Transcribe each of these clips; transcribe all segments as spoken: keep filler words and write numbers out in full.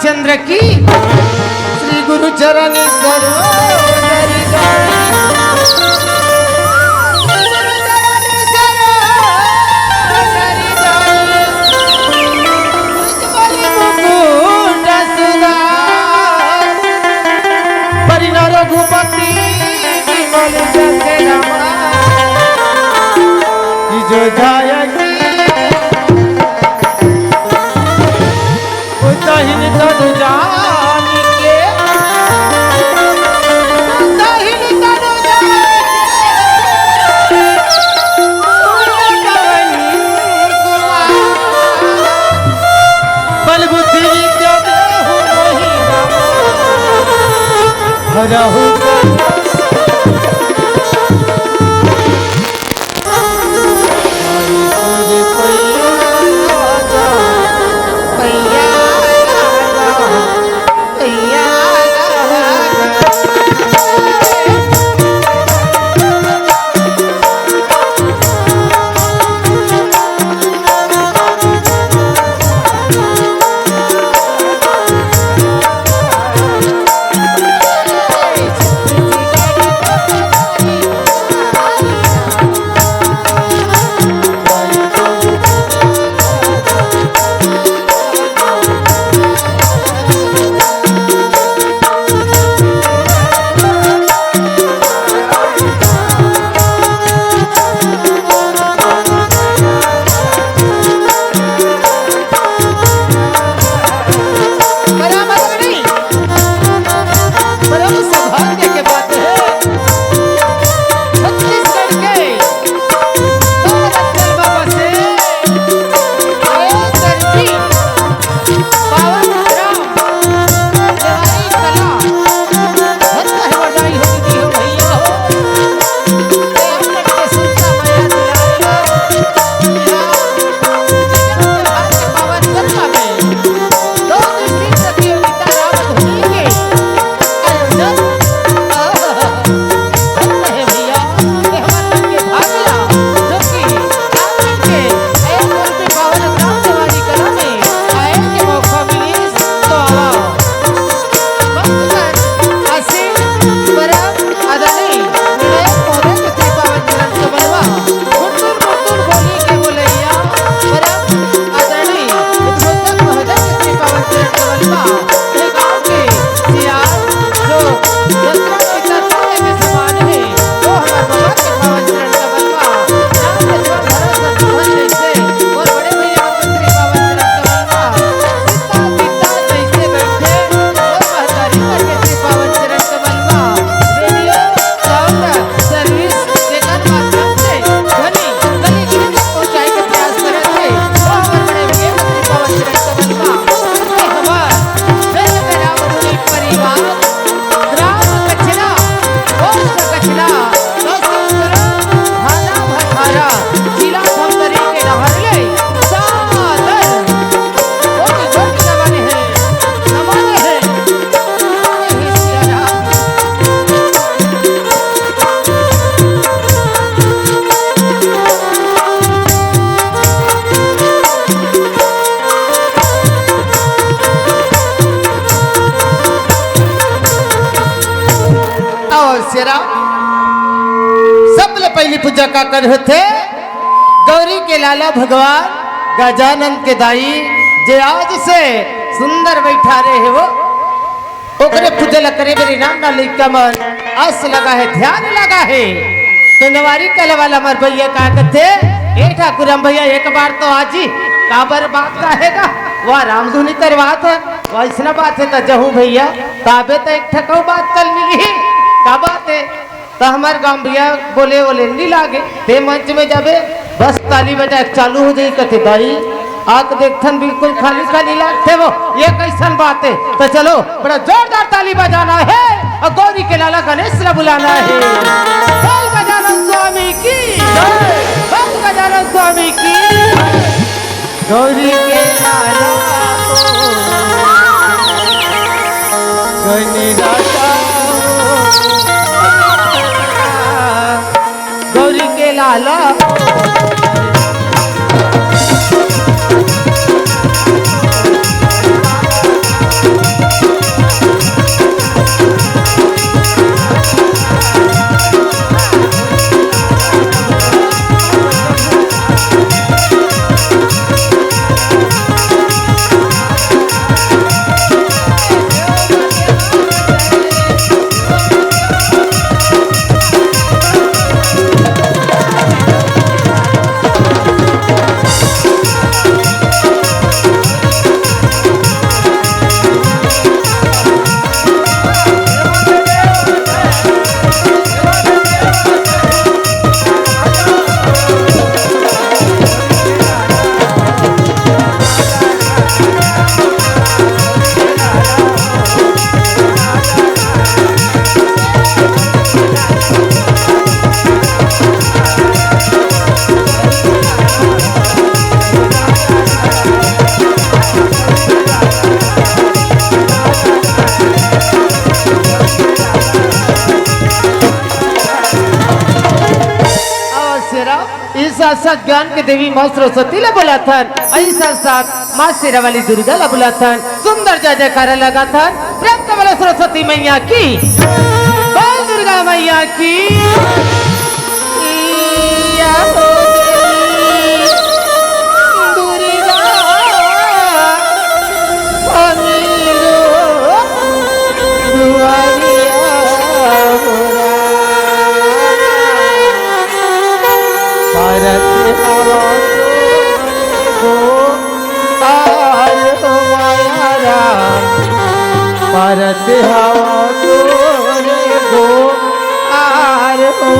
चंद्र की श्री गुरु चरण सरोज हरि। परिणव रघुपति विमल जस रामा। कि जो जाय की उतहिन तनु जान के, उतहिन तनु जान के, पवन कुमार। बल बुद्धि विद्या देहु मोहि हरहु। बड़ा सौभाग्य के बात है। छत्तीसगढ़ के पावन स्थल बाबा से आए करती पावन ग्राम देवारी कला। धन्य है बधाई हो दीदी हो भैया हो। आदरणीय विनय महोदय के श्री पावन चरण कमलवा, गुंटूर गुंटूर बोली के बोलैया, परम आदरणीय उद्बोधक महोदय के श्री पावन चरण कमलवा, ये गांव के सियार जो दसरथ पिता सत्य के समान है, वो हमार बाबा के पावन चरण कमलवा, राम लक्ष्मण भरत शत्रुघ्न जैसे और बड़े भैया के श्री पावन चरण कमलवा, सीता सीता जैसे बैठे, वो महतारी करके श्री पावन चरण कमलवा, रेडियो साउंड सर्विस जेकर माध्यम से ध्वनि गली गली तक पहुंचाए के प्रयास करत हे, वो हमर बड़े भैया श्री पावन चरण कमलवा। ये हमार जय मेरा मुनि परिवार, ग्राम कचरा, पोस्ट कचरा, तहसील थाना भखारा, जिला धमतरी के डहर ले सादर कोटि कोटि नमन हे, नमन हे। जय हे सिया राम। अउ शेरा, सबले पहिली पूजा काकर होथे? गौरी के लाला भगवान गजानन के दाई, जे आज से सुंदर बैठा रहे हो, ओकरे पूजा ल करे बर इनाम ना लइका मन अस लगा हे, ध्यान लगा हे। तो नवारी कला वाला हमर भैया का कथे, "ए ठाकुर राम भैया, एक बार तो आजी, काबर बात का हे गा, वह रामधुनी कर बात हे।" वइसना बात हे त जहूं भैया, ताबे त एक ठकऊ बात कल मिली ही। का बात हे? त हमर गांव भैया बोले ओले नी लागे, ते मंच में जाबे, बस ताली बजाए के चालू हो जाई, कथे, "दाई, आके देखथन बिल्कुल खाली खाली लागथे वो, ये कइसन बात हे?" त चलो, बड़ा जोरदार ताली बजाना हे अउ गौरी के लाला गणेश ला बुलाना हे। बोल गजानन स्वामी की जय, बोल गजानन स्वामी की। गौरी के लाला हो, गणराजा हो, गौरी के लाला हो। साक्षात ज्ञान के देवी माँ सरस्वती ला बुलाथन, अइसन साथ माँ शेरावाली दुर्गा ला बुलाथन। सुंदर जय जयकारा लगाथन। प्रेम से बोलो सरस्वती मैया की। बोल दुर्गा मैया की। या हो दुर्गा, अमीरो दुआरिया हो। परत हवा तोरे गोहार ओ माया राम, परत हवा तोरे गोहार ओ।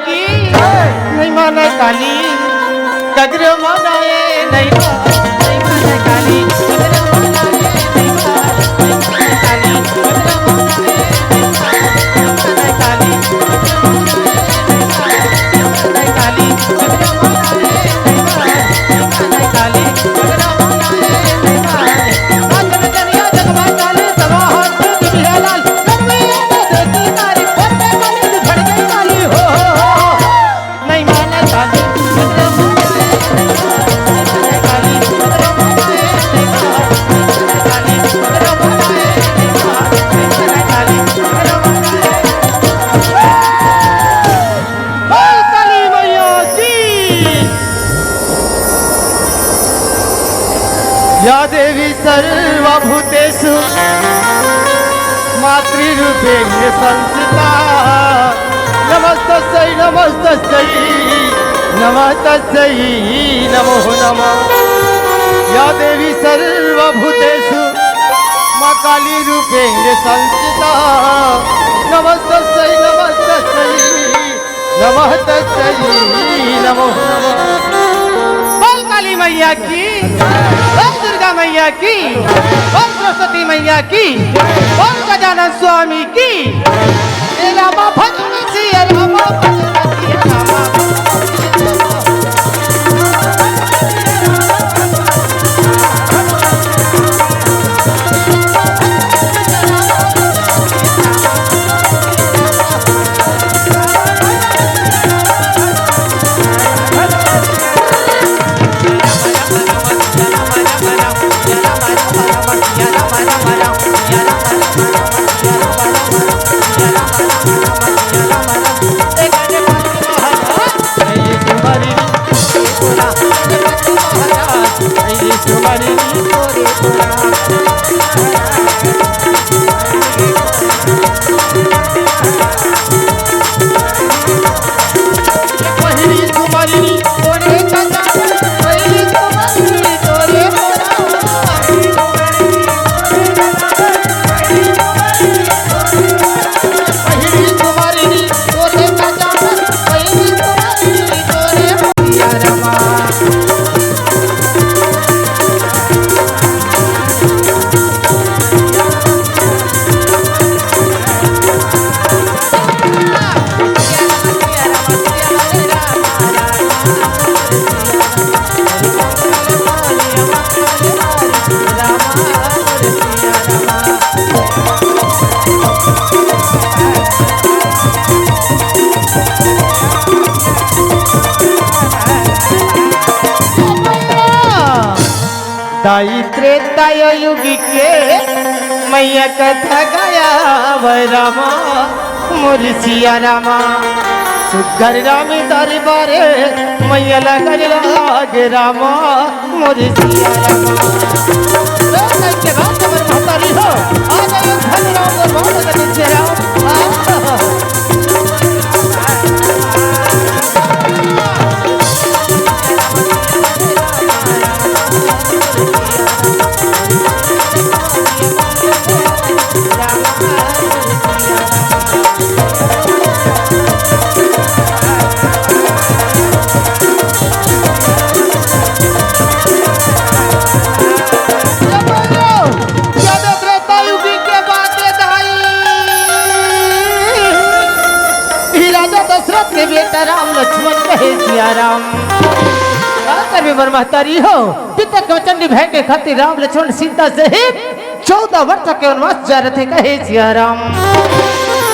की नहीं माने काली, कगरो माने नहीं माने, नहीं माने काली, कगरो माने नहीं माने, नहीं माने काली, कगरो माने नहीं माने, नहीं माने काली, कगरो माने नहीं माने, नहीं माने काली, कगरो माने नहीं माने, नहीं माने काली, कगरो माने नहीं माने। बोल काली मैया की। या देवी सर्वभूतेषु मातृरूपेण संस्थिता। नमस्तस्यै नमस्तस्यै नमस्तस्यै नमो नमः। या देवी सर्वभूतेषु माँ काली रूपेण संस्थिता। नमस्तस्यै नमस्तस्यै नमः तस्यै नमो नमः। बोल काली मैया की, बोल दुर्गा मैया की, बोल सरस्वती मैया की, बोल गजानन स्वामी की। हे रामा भज सिया रामा भज सिया रामा। दाई त्रेता युग के मैया कथा गाया वै रामा, मोर सिया रामा। सुग्घर राम दरबारे मैया लगन लागे रामा, मोर सिया रामा। लोग कह के बात हमर महतारी हो, आ जाइए धन राम दरबार लगन से राम। आ। जब त्रेता युग के बात हे दाई, ई राजा दशरथ के बेटा राम लक्ष्मण कहे सिया राम। का करबे मोर महतारी हो, पिता के वचन निभाए के खातिर राम लक्ष्मण सीता सहित चौदह वर्ष के वनवास जा रथे कहे सिया राम।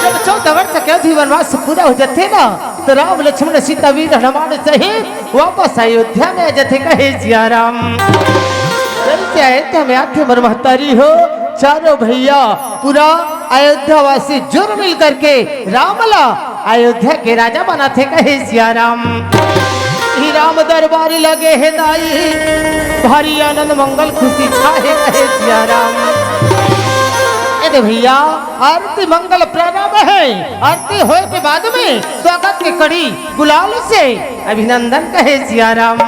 जब चौदह वर्ष के अवधि वनवास पूरा हो जाथे ना, तो राम लक्ष्मण सीता वीर हनुमान सहित वापस अयोध्या में आ जाथे कहे सिया राम। जैसे अयोध्या में आथे मोर महतारी हो, चारों भैया पूरा अयोध्या वासी जुर मिल करके राम ला अयोध्या के राजा बनाथे कहे सिया राम। ही राम दरबार लगे हे दाई, भारी आनंद मंगल खुशी छाहे कहे सिया राम। ए दे भैया, आरती मंगल प्रारंभ हे, आरती होए के बाद में स्वागत के कड़ी गुलाल से अभिनंदन कहे सिया राम।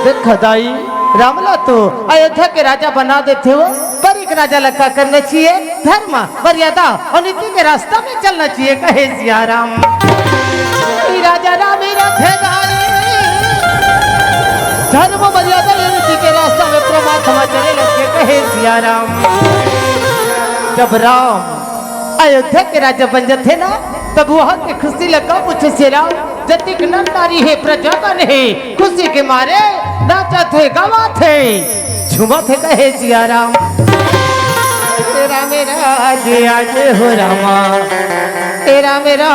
देख दाई, राम ला तो अयोध्या के राजा बना देथे हो, पर एक राजा ला का करना चाहिए? धर्म, मर्यादा अउ नीति के रास्ता में चलना चाहिए कहे सिया राम। राजा राम ही रथे गाई। धर्म मर्यादा ये नीति के रास्ता में परमात्मा चले लगे कहे सिया राम। जब राम अयोध्या के राजा बन जाथे ना, तब वहाँ के खुशी लगा पूछे सिया राम, जतिक नर नारी हे, प्रजागण हे, खुशी के मारे नाचत हे, गावत हे, झूमत हे कहे सिया राम। तेरा मेरा जिया जे हो रामा, तेरा मेरा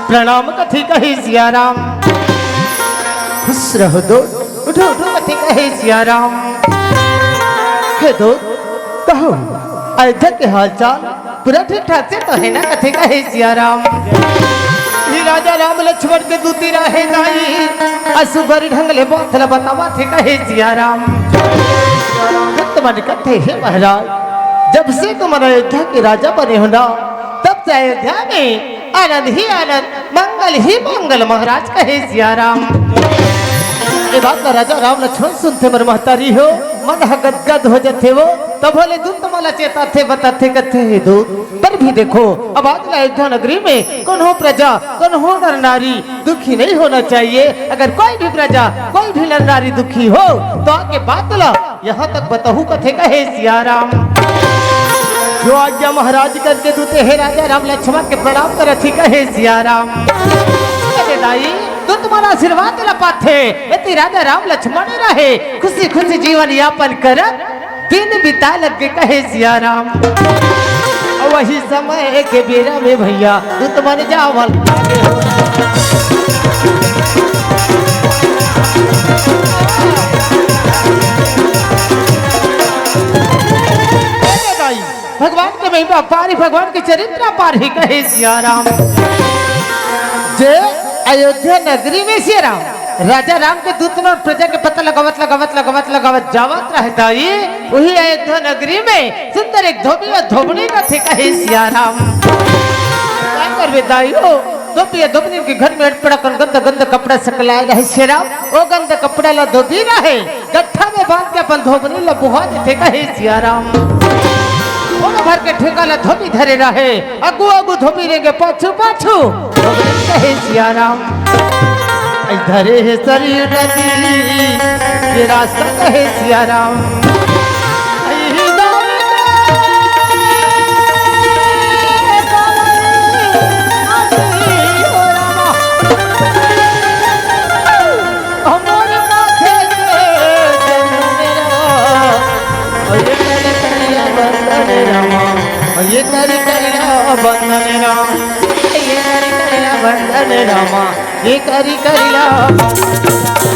प्रणाम कथे कहे सिया राम। खुश रहो दो, उठो उठो कथे कहे सिया राम। हे दो, कहो अयोध्या के हाल चाल पूरा ठीक ठाक से तो हे ना कथे कहे सिया राम। ये राजा राम लक्ष्मण के दूती रहे दाई, असुगर ढंग ले बात ल बतावत हे कहे सिया राम। भक्त मन कथे हे महाराज, जब से तुम अयोध्या के राजा बने हो ना, तब से अयोध्या में आनंद ही आनंद, मंगल ही मंगल महाराज कहे सिया राम। ये बात ला राजा राम लक्ष्मण सुनथे मोर महतारी हो, मन ह गदगद हो जथे वो। तभो ले दूत मन ला चेताथे, बताथे, कथे हे दूत, पर भी देखो, अब आज ला अयोध्या नगरी में कोनो प्रजा, कोनो नर नारी दुखी नहीं होना चाहिए। अगर कोई भी प्रजा, कोई भी नर नारी दुखी हो, तो आके बात ला यहाँ तक बताहू कथे कहे सिया राम। जो आज्ञा महाराज करके दूते हे राजा राम लक्ष्मण के प्रणाम करत ही कहे सिया राम। कहे दाई, तू तुम्हारा आशीर्वाद ला पाथे, एती राजा राम लक्ष्मण रहे, खुशी खुशी जीवन यापन करत दिन बिता लगे कहे सिया राम। वही समय के बेरा में भैया दूत मन जावल लागे हो। अरे दाई, भगवान के महिमा पारी, भगवान के चरित्र पारी कहे सिया राम। जे अयोध्या नगरी में सिया राम, राजा राम के दूत मन प्रजा के पता लगावत, लगावत, लगावत, लगावत जावत रहे दाई, वही अयोध्या नगरी में सुंदर एक धोबी अउ धोबनी रथे कहे सिया राम। का करबे दाई हो, धोबी अउ धोबनी के घर में अटपड़ा कन गंदा गंदा कपड़ा सकलाए रहे सिया राम। ओ गंदा कपड़ा ला धोबी रहे गट्ठा में बांध के अपन धोबनी ला बोहा देथे कहे सिया राम। कोनो भर के ठेका ला धोबी धरे रहे, आगू आगू धोबी रेंगे पाछू पाछू धोबी कहे सिया राम। धरे हे शरीर नदी के रास्ता कहे सिया राम। हमर माथे के चंदन रामा, ये करी करिया बंधन रामा, ये करी करिया बंधन रामा, ये करी करिया बंधन रामा, ये करी करिया बंधन रामा।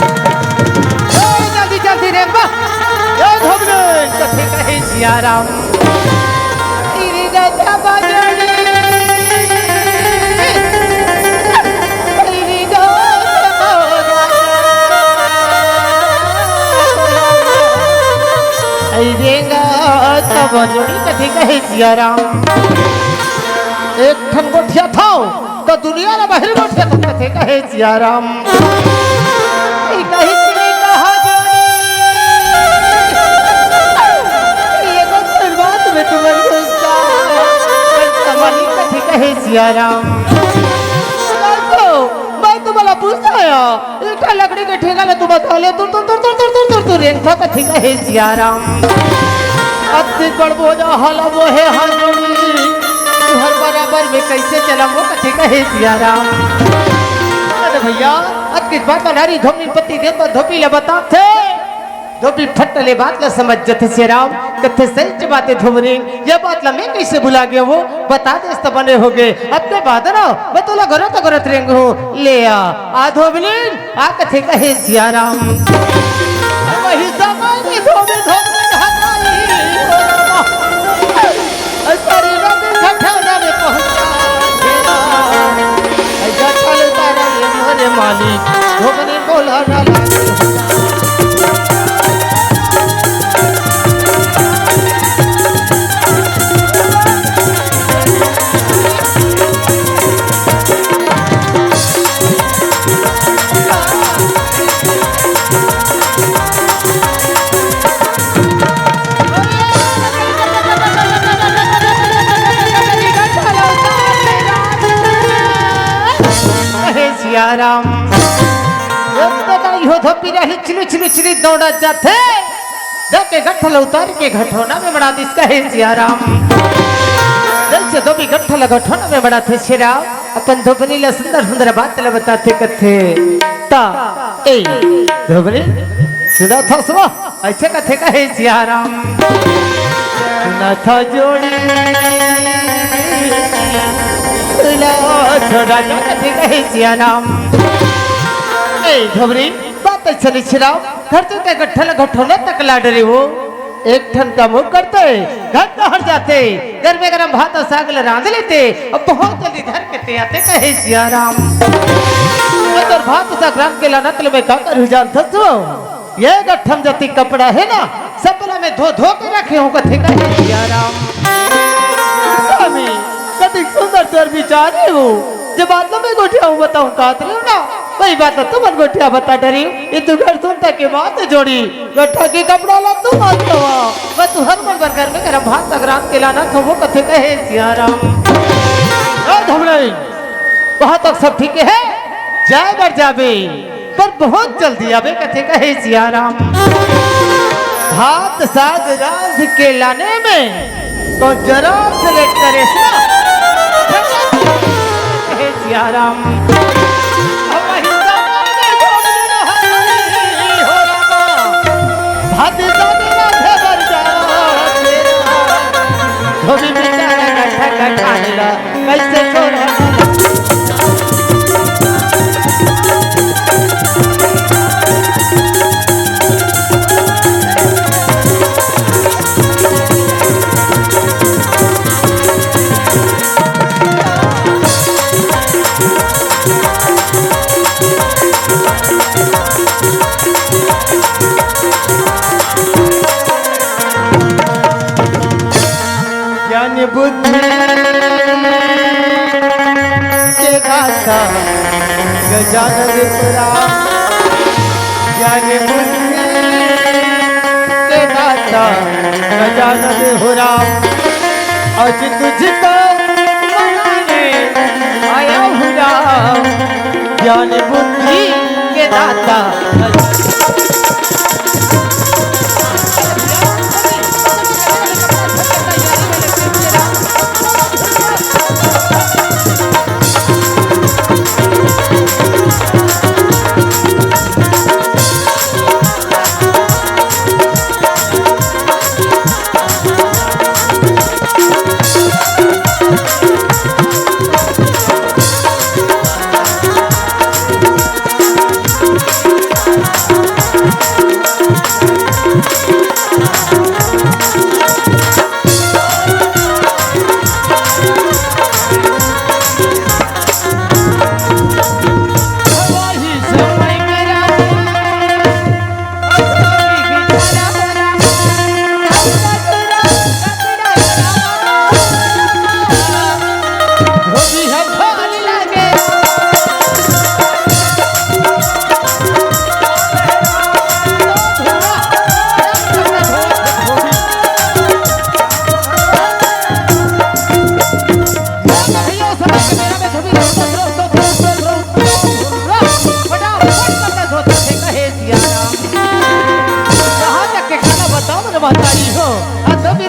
ए, जल्दी, जल्दी रे, वाह। ए, धोबी, कथे कहे सिया राम। तेरी राजा बाजड़ी। अब जोड़ी कथे कहे सिया राम। एक ठन गोठियाथंव, त दुनिया ला बाहिर गोठियाथंव कथे कहे सिया राम। ई कही कि नहीं कहा जोड़ी। ये तो शुरुआत में तुमन गुस्सा। कहे सिया राम। मैं तो, मैं तो बोला पूछता है। एक लकड़ी के ठेंगा ले तुम बता ले, तुर, तुर, तुर, रेंगथंव कथे कहे सिया राम। अति बड़ बोझा हला वो हे हाथ जोड़ी, तुहर बराबर में कैसे चलंव कथे कहे सिया राम। अरे भैया, अत किस बात ला नारी धोबी पति देन बर धोबी ला बताथे। धोबी फट ले बात ला समझ जथे सिया राम, कथे सही बात हे धोबनी, ये बात ला मैं कैसे भुला गया वो, बता देस त बने होगे। अतके बाद ना, मैं तोला गोरत गोरत रेंगहूं, ले आ, आ धोबनी, आ कथे कहे सिया राम। वही समय में धोबी धोबी हटाई। अरे रवि खटाना में पहुंचा। ऐसा चलता रहे मोरे मालिक, धोबनी बोला ना। हे सिया राम। ये तो दाई हो धोबी ला हिचली, हिचली, हिचली दौड़ा जाथे। जाके गट्ठा ल उतार के घटोना में बड़ा दिस कहे सिया राम। जैसे धोबी गट्ठा ल घटोना में बड़ा थे सिया राम, अपन धोबनी ल सुंदर सुंदर बात ल बताथे कथे। ता ए धोबनी सुनथस वो, ऐसे कथे कहे सिया राम। सुनथंव जोड़ी। सुनथंव जोड़ी कथे कहे सिया राम। ए धोबनी बात अइसने सिया राम, घर चल के गट्ठा ल घटोना तक ला डरे वो। एक ठन काम करते, घर डहर जाते, गरमे गरम भात अउ साग ल रांध लेते, अउ बहुत जल्दी धर के ते आते कहे सिया राम। अउ तोर भात साग रांध के लानत ले मैं का करहूं जानथस वो? ये गट्ठा म जतिक कपड़ा हे ना, सबला मैं धो धो के रखे हंव कथे कहे सिया राम। स्वामी, कतिक सुंदर तोर विचार हे वो। जे बात ल मैं गोठिया हूं बताऊं कात रहे ना, वही बात ल तुमन गोठिया बता डरे। ये तो घर सुनता के बात हे जोड़ी। गट्ठा के कपड़ा ला तुमन धोवा, मैं तुहर मन बर गरमे गरम भात साग रांध के लानत हंव वो कथे कहे सिया राम। ए धमनई, वहां तक सब ठीक हे, जाए बर जाबे, पर बहुत जल्दी आबे कथे कहे सिया राम। भात साग रांध के लाने में तो जरा से लेट करेस ना। हे सिया राम। भात साग रांधे बर जा। धोबी बेचारा गट्ठा गट्ठा आने ला। कैसे छोड़ा। ज्ञान बुद्धि के दाता गजानन हो राम। ज्ञान बुद्धि के दाता गजानन हो राम। आज तुझको मनाने आया हूँ राम। ज्ञान बुद्धि के दाता।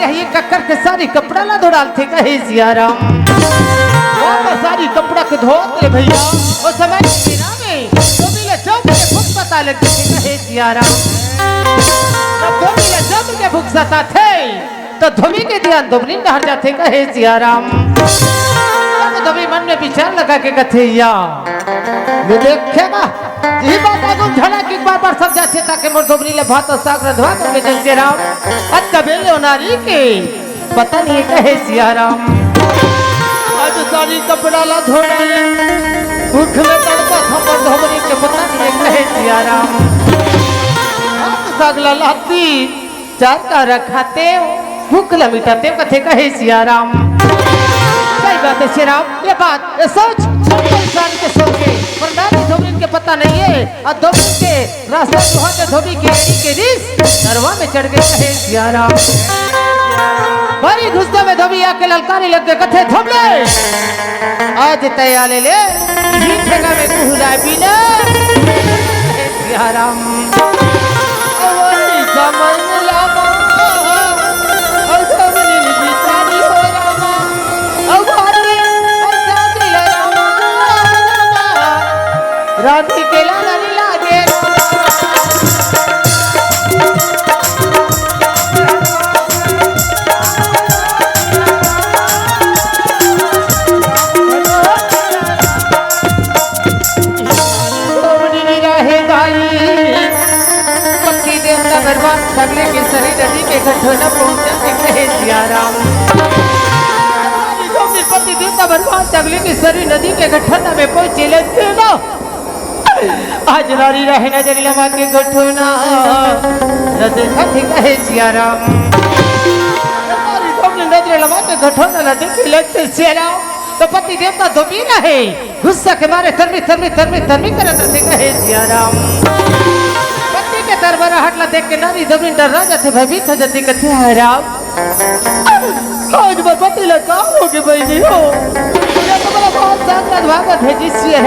यही टक्कर के सारी कपड़ा ला धो डालथे कहे सिया राम। वो तो सारी कपड़ा के धोत रे भइया, वो समय के बेरा में धोबी ला जम के फुकसता लगथे कहे सिया राम। जब धोबी ला जम के फुकसताथे, तो धोबी के धियान धोबनी डहर जाथे कहे सिया राम। तब धोबी मन में विचार लगा के कथे या, ये देखे बा, इही बात आगू झलक एक बार बार सब जाथे, ताके मोर धोबनी ला भात अउ साग रंधवा करके दे सिया राम। अतका बेर ले ओ नारी के पता नहीं कहे सिया राम। आज सारी कपड़ा ला धो डाले, भूख में तड़पत हमर धोबनी के पता नहीं कहे सिया राम। भात साग ला लाती, चार का रखाते, भूख ला मिटाते कथे कहे सिया राम। सही बात हे सिया राम, ये बात, ये सोच, सब इंसान के सोच हे, पर नारी धोबनी के पता नहीं हे। अउ धोबी के रास्ता जुहा के धोबी के एड़ी के रिस नरवा में चढ़ गे कहे सिया राम। बड़ी गुस्सा में धोबी आके ललकारी लग के कथे, "धोबले, आज तैं आले ले, ये ठेंगा में कुहरा बिना।" कहे सिया राम। अवनी समन लामा, अवनी बिचारी हो रामा, अवनी अवनी रामा। राती के लाला लीला दे। राहे दाई, पति देवता भगवान सगले के सरी नदी के घटोना पहुंचा के कहे सिया राम। पति देवता भगवान सगले के सरी नदी के घटोना में पहुंचे लगथे ना। आज नारी राहे नजर लमा के घटोना न देखा थे कहे सिया राम। नारी सामने नजर लमा के घटोना न देखे लगथे सिया राम। तो पति देवता धोबी रहे, गुस्सा के मारे तरमी, तरमी, तरमी, तरमी करत रथे कहे सिया राम। पति के तरबराहट ला देख के नारी धोबी डर्रा जाथे, भयभीत हो जाथे, कथे, "हाय राम, आज मोर पति ला का हो गे बहिनी हो? ये तो मोला बहुत साथ साथ भागा भेजिस हे।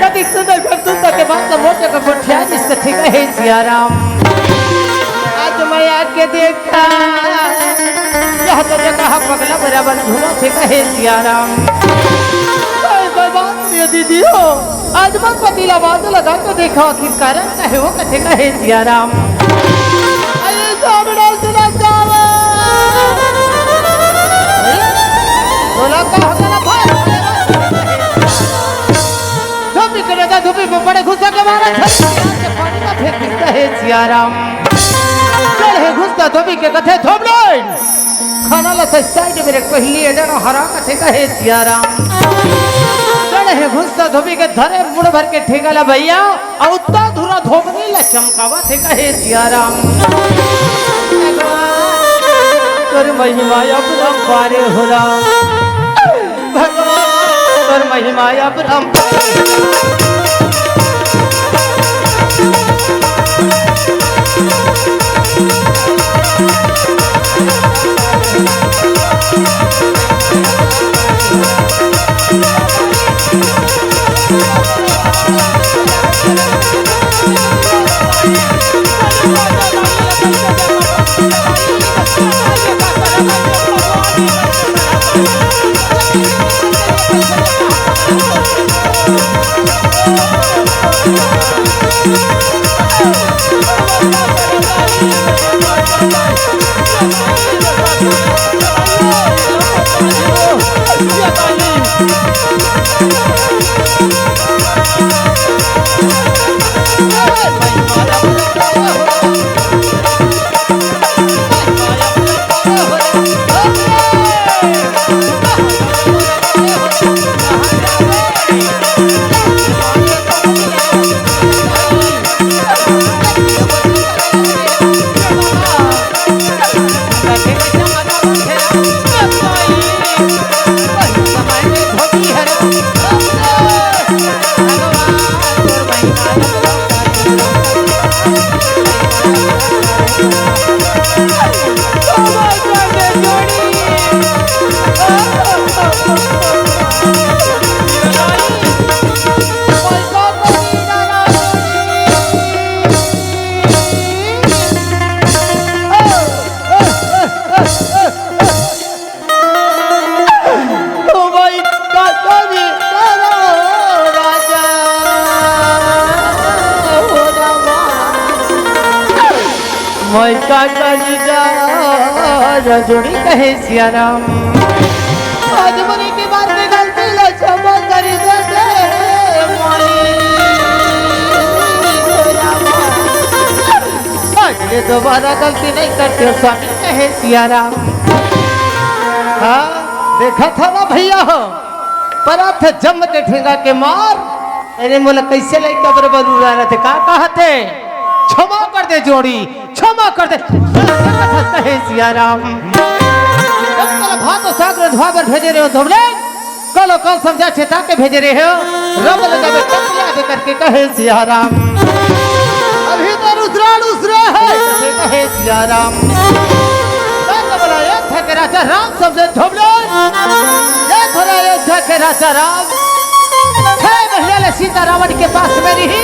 कतिक सुंदर घर सुंदर के बात ला मोर जगह गोठिया दिस कथे कहे सिया राम। आज मैं आके देखा, ये तो जगह पगला बराबर घूमथे कहे सिया राम।" कोई, कोई बात नहीं दीदी हो, आज मोर पति ला आवाज लगा के देखा, आखिर कारण का हे वो कथे कहे सिया राम। अरे सामने सुना कावा। बोला का हो गया भाई? धोबी के दादा धोबी में बड़े गुस्सा के मारा झट के पानी का फेंक दिस कहे सिया राम। चढ़े गुस्सा धोबी के कथे, "धोबले, खाना ला सस्ता ही मेरे पहली एदे ना हरा कथे कहे सिया राम।" चढ़े गुस्सा धोबी के धरे मुड़ भर के ठेंगा ला भइया, अउ उत्ता धुरा धोबनी ला चमकावथे कहे सिया राम। भगवान, तोर महिमा अपरंपार हो राम। भगवान, तोर महिमा अपरंपार। का करी जा, रजोड़ी कहे सिया राम। आज मरे के बाद में गलती ला क्षमा करी दे दे माई। अगले दोबारा गलती नहीं करते हो स्वामी कहे सिया राम। हाँ, देखा था ना भैया हो, परा थे जम के ठेंगा के मार। अरे मोला कैसे लइका बरोबर उड़ा रहे थे, का कहते? क्षमा कर दे जोड़ी, क्षमा कर दे। कहे सिया राम। कल भात और साग रंधवा बर भेजे रहे हो धोबले, कल और कल समझा चेता के भेजे रहे हो। रब लगा में टकला दे करके कहे सिया राम। अभी तो रुद्रा रुद्रा है, कहे सिया राम। कल बोला एक था के राजा राम समझे धोबले। ये थोड़ा अयोध्या के राजा राम, छह महीने ले सीता रावण के पास में रही।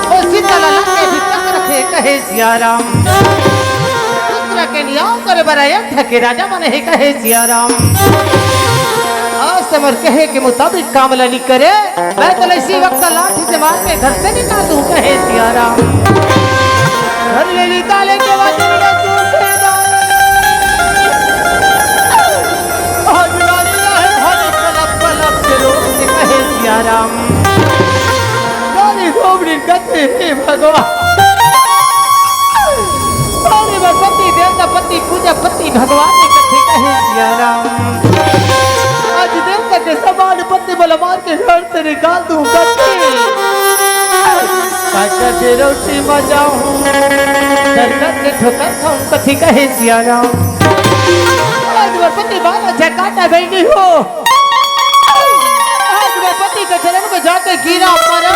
और सीता ला लाके भी तक रखे कहे सिया राम। दूसरा के नियाव करे बर अयोध्या के राजा बने ही कहे सिया राम। आज तमर कहे के मुताबिक काम ला नहीं करे, मैं तो इसी वक्त लाठी से मार के घर से निकाल दूं कहे सिया राम। घर ले निकाले के बाद मेरा दूर से जाए। आज रानी रहे भारी कलप कलप के रोज के कहे सिया राम। रानी गोबरी कथे हे भगवान। रानी बर पति देवता पति पूजा पति भगवान ने कथे कहे सिया राम। आज देवता के समान पति बल मार के घर से निकाल दूं कथे। काचा के रोटी बजाऊं, दरदर के ठोकर खाऊं, कथी कहे सिया राम। आज मोर पति बारह झकाटा बैठी हो। आज मोर पति के चरण में जाके गिरा पड़ा,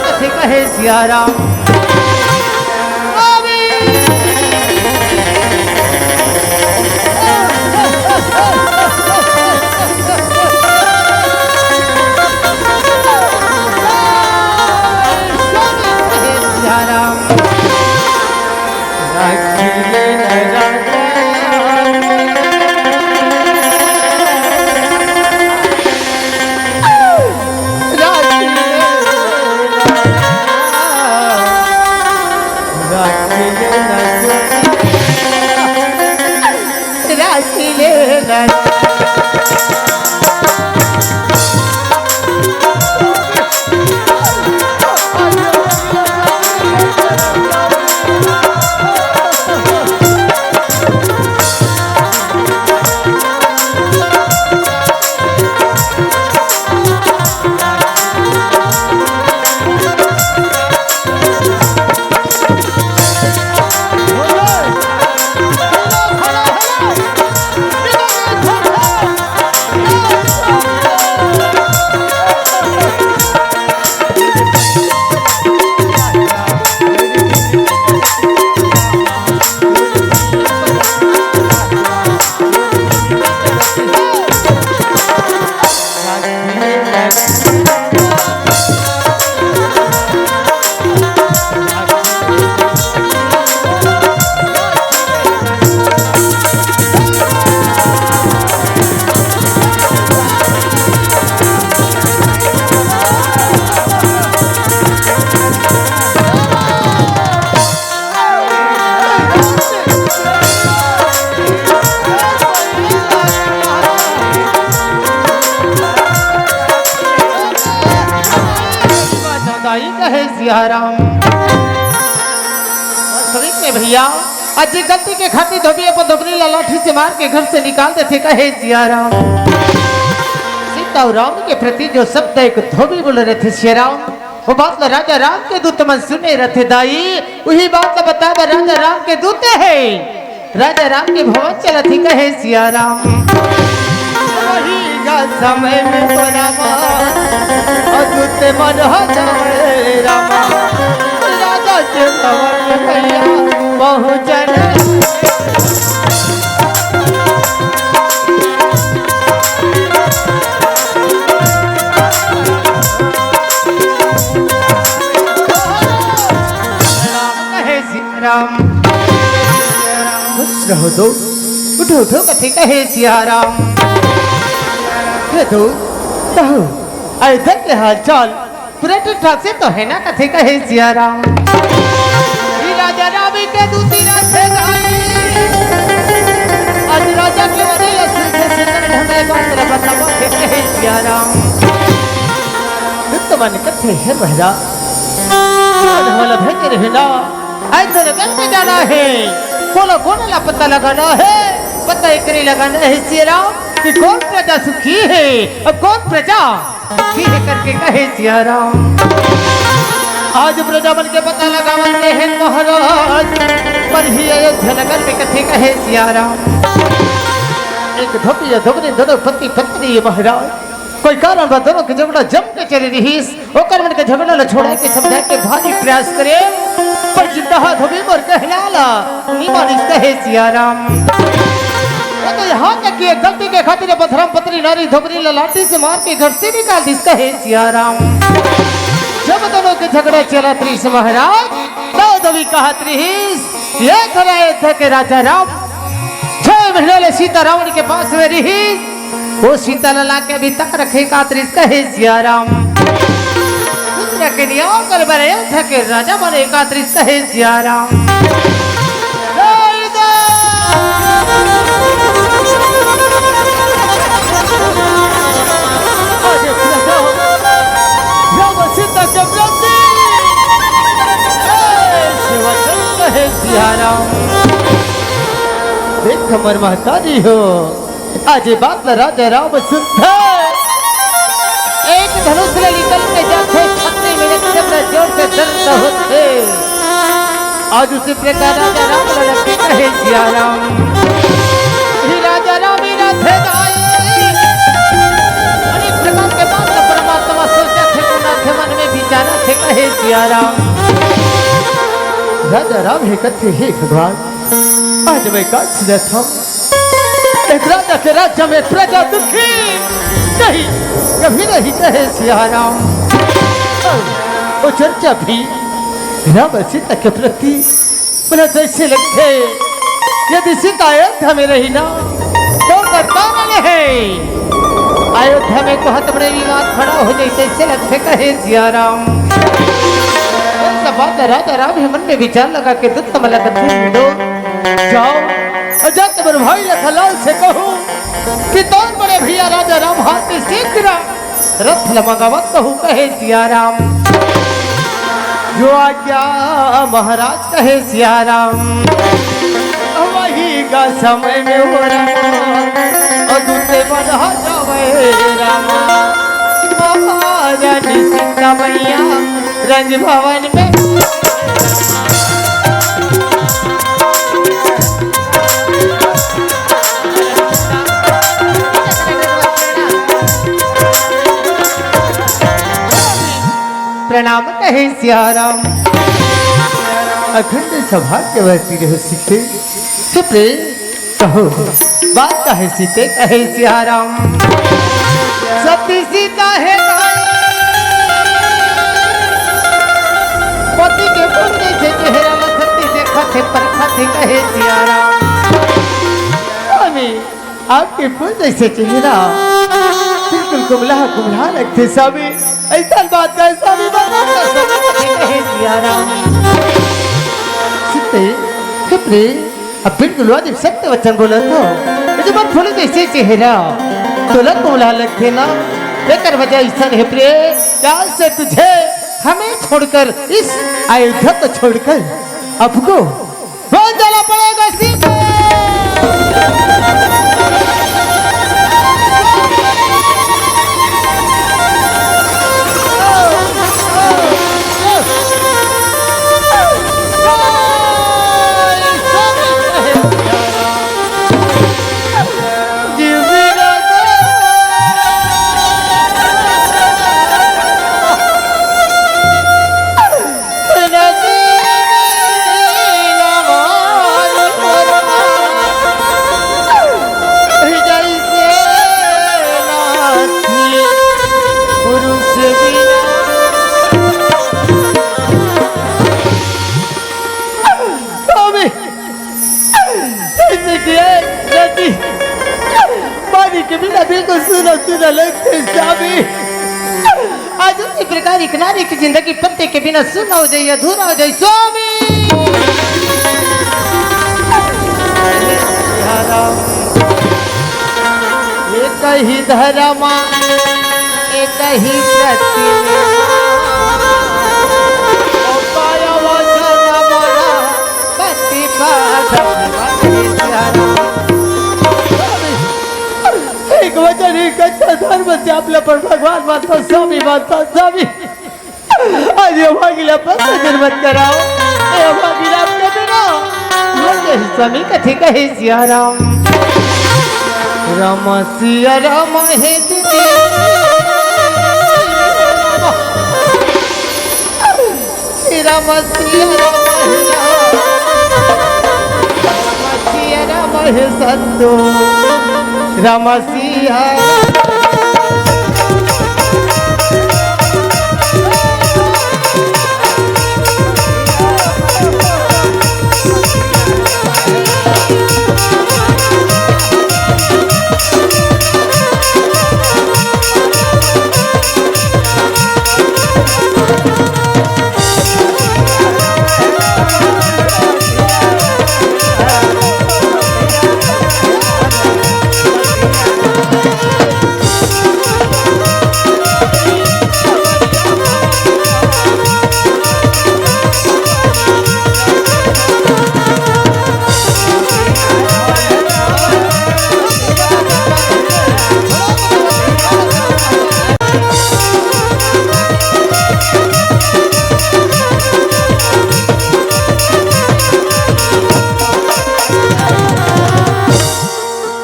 कथी कहे सिया राम। दाई कहे सिया राम। वास्तविक में भैया, आज ये गलती के खातिर धोबी अपन धोबनी ला लाठी से मार के घर से निकाल देथे कहे सिया राम। सीता और राम के प्रति जो शब्द एक धोबी बोल रहे थे सिया राम, वो बात ला राजा राम के दूत मन सुने रथे दाई, वही बात ला बता बर राजा राम के दूत हे। राजा राम के भवन चलत ही कहे सिया राम। वही गा समय में तो रामा, और दूत मन हो जाए रामा। राजा के भवन में भैया पहुँचने। कहे सिया राम। खुश रहो दो, उठो उठो कथे कहे सिया राम। हे दो, कहो, अयोध्या के हाल चाल पूरा ठीक ठाक से तो है ना कथे कहे सिया राम। ई राजा राम के दूती रथे गाई। आज राजा के मरे या सुन के सुंदर ढंग ले बात ला बतावा के कहे सिया राम। दुत्त मन कथे हे महाराज। आज हमला भेजे रहे ना। आज तो नगर में जाना है। कोला कोला ला पता लगाना है। पता एकरे लगाना है सिया राम कि कौन प्रजा सुखी है और कौन प्रजा ठीक करके कहे सिया राम। आज प्रजा मन के पता लगावत रहे महाराज, पर ही अयोध्या नगर में कथे कहे सिया राम। एक धोबी या धोबनी दोनों पति पत्नी ये महाराज, कोई कारण बा दोनों के झगड़ा जम के चले रहीस, ओकर मन के झगड़ा ला छोड़े के समझाए के भारी प्रयास करे, पर जिंदा हाथ धोबी मोर कहना ला नी मानिस कहे सिया राम। वो तो यहाँ तक कि एक गलती के खातिर बधरम पत्री नारी धोबरी ला लाठी से मार के घर से निकाल दिस कहे सिया राम। जब दोनों के झगड़ा चलत रहीस महाराज, तो धोबी कहत रहीस, ये थोड़ा अयोध्या के राजा राम, छह महीने ले सीता रावण के पास में रहीस, वो सीता ला लाके अभी तक रखे कातरिस कहे सिया राम। दूसरा के नियाव कर बरे अयोध्या के राजा बने कातरिस कहे सिया राम। अरे प्रभु, राम सीता के प्रति, ए, सेवा कहे सिया राम। देख हमर महतारी हो, आज ये बात ला राजा राम सुनथे। एक धनुष ले निकल के जाथे, छाती में एक से बड़ा जोर से दर्द होथे। आज उसी प्रकार राजा राम लड़के कहे सिया राम। ही राजा राम ही रथे गाई। अनेक प्रकार के बात ला परमात्मा सोचथे, सुनथे, मन में विचारथे कहे सिया राम। राजा राम हे कथे, हे भगवान, आज मैं का सोचत हूँ, एक राजा के राज्य में प्रजा दुखी नहीं, कभी नहीं कहे सिया राम। वो चर्चा भी राम सीता के प्रति बोला जैसे लगथे, यदि सीता अयोध्या में रही ना, तो करता न रहे। अयोध्या में तो हत बड़े विवाद खड़ा हो जाए, जैसे लगथे कहे सिया राम। सब बात राजा राम हे मन में विचार लगा के दुत्त मन ला कथे, जाओ, अजात बर भाई लखनलाल से कहूँ कि तोर बड़े भैया राजा राम हाथी शीघ्र रथ ल मंगावत कहूँ कहे सिया राम। जो आज्ञा महाराज कहे सिया राम। वही का समय में हो रहा और दूसरे बधा जावे रामा। महारानी सीता मैया रंज भवन में। प्रणाम कहे सिया राम। अखंड सौभाग्यवती रहो सीते। चुप रे, कहो, बात काहे सीते कहे सिया राम। सती सीता हे भाई, पति के पुण्य से चेहरा ला सती देखत हे, परखत हे कहे सिया राम। स्वामी, आपके फूल जैसे चेहरा बिल्कुल कुमला कुमला लगथे स्वामी। ऐसा बात का स्वामी बता। कहे सिया राम। सीते, हे प्रिय, अब बिल्कुल वाजिब सत्य वचन बोला तो। ये जो मन फूल जैसे चेहरा तोला कुमला लगथे ना, एकर वजह ऐसा हे प्रिय, क्या से तुझे हमें छोड़कर, इस अयोध्या को छोड़कर आपको कौन जाना पड़ेगा सीता? स्वामी, जैसे कि ये नदी पानी के बिना बिल्कुल सूना सूना लगथे स्वामी। आज उसी प्रकार एक नारी की जिंदगी पत्ते के बिना सूना हो जाए, अधूरा हो जाए स्वामी। एक ही धर्म, एक ही प्रतिमा। ओ पाया वचन मोरा, पति पाठ। एक वचन, एक अच्छा धर्म से आप ला पर भगवान मानता, स्वामी मानता, स्वामी। आज ये भागीला पर नजर मत कराओ। ये भागीला के बिना मुझे स्वामी कथे कहे सिया राम। राम सिया राम हे दीदी। राम सिया राम हे राम। राम सिया राम हे संतो। राम सिया।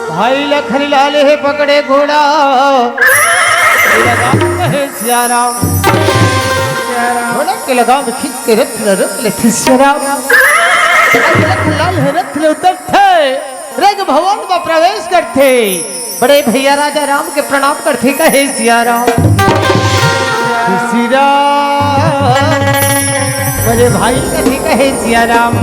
भाई लखन लाल हे पकड़े घोड़ा। लगाम हे सिया राम। घोड़ा के लगाम खींच के रथ ल रोक लेथे सिया राम। लखन लाल हे रथ ले उतरथे। रंग भवन म प्रवेश करथे। बड़े भैया राजा राम के प्रणाम करथे कहे सिया राम। सिया राम। बड़े भाई कथे कहे सिया राम।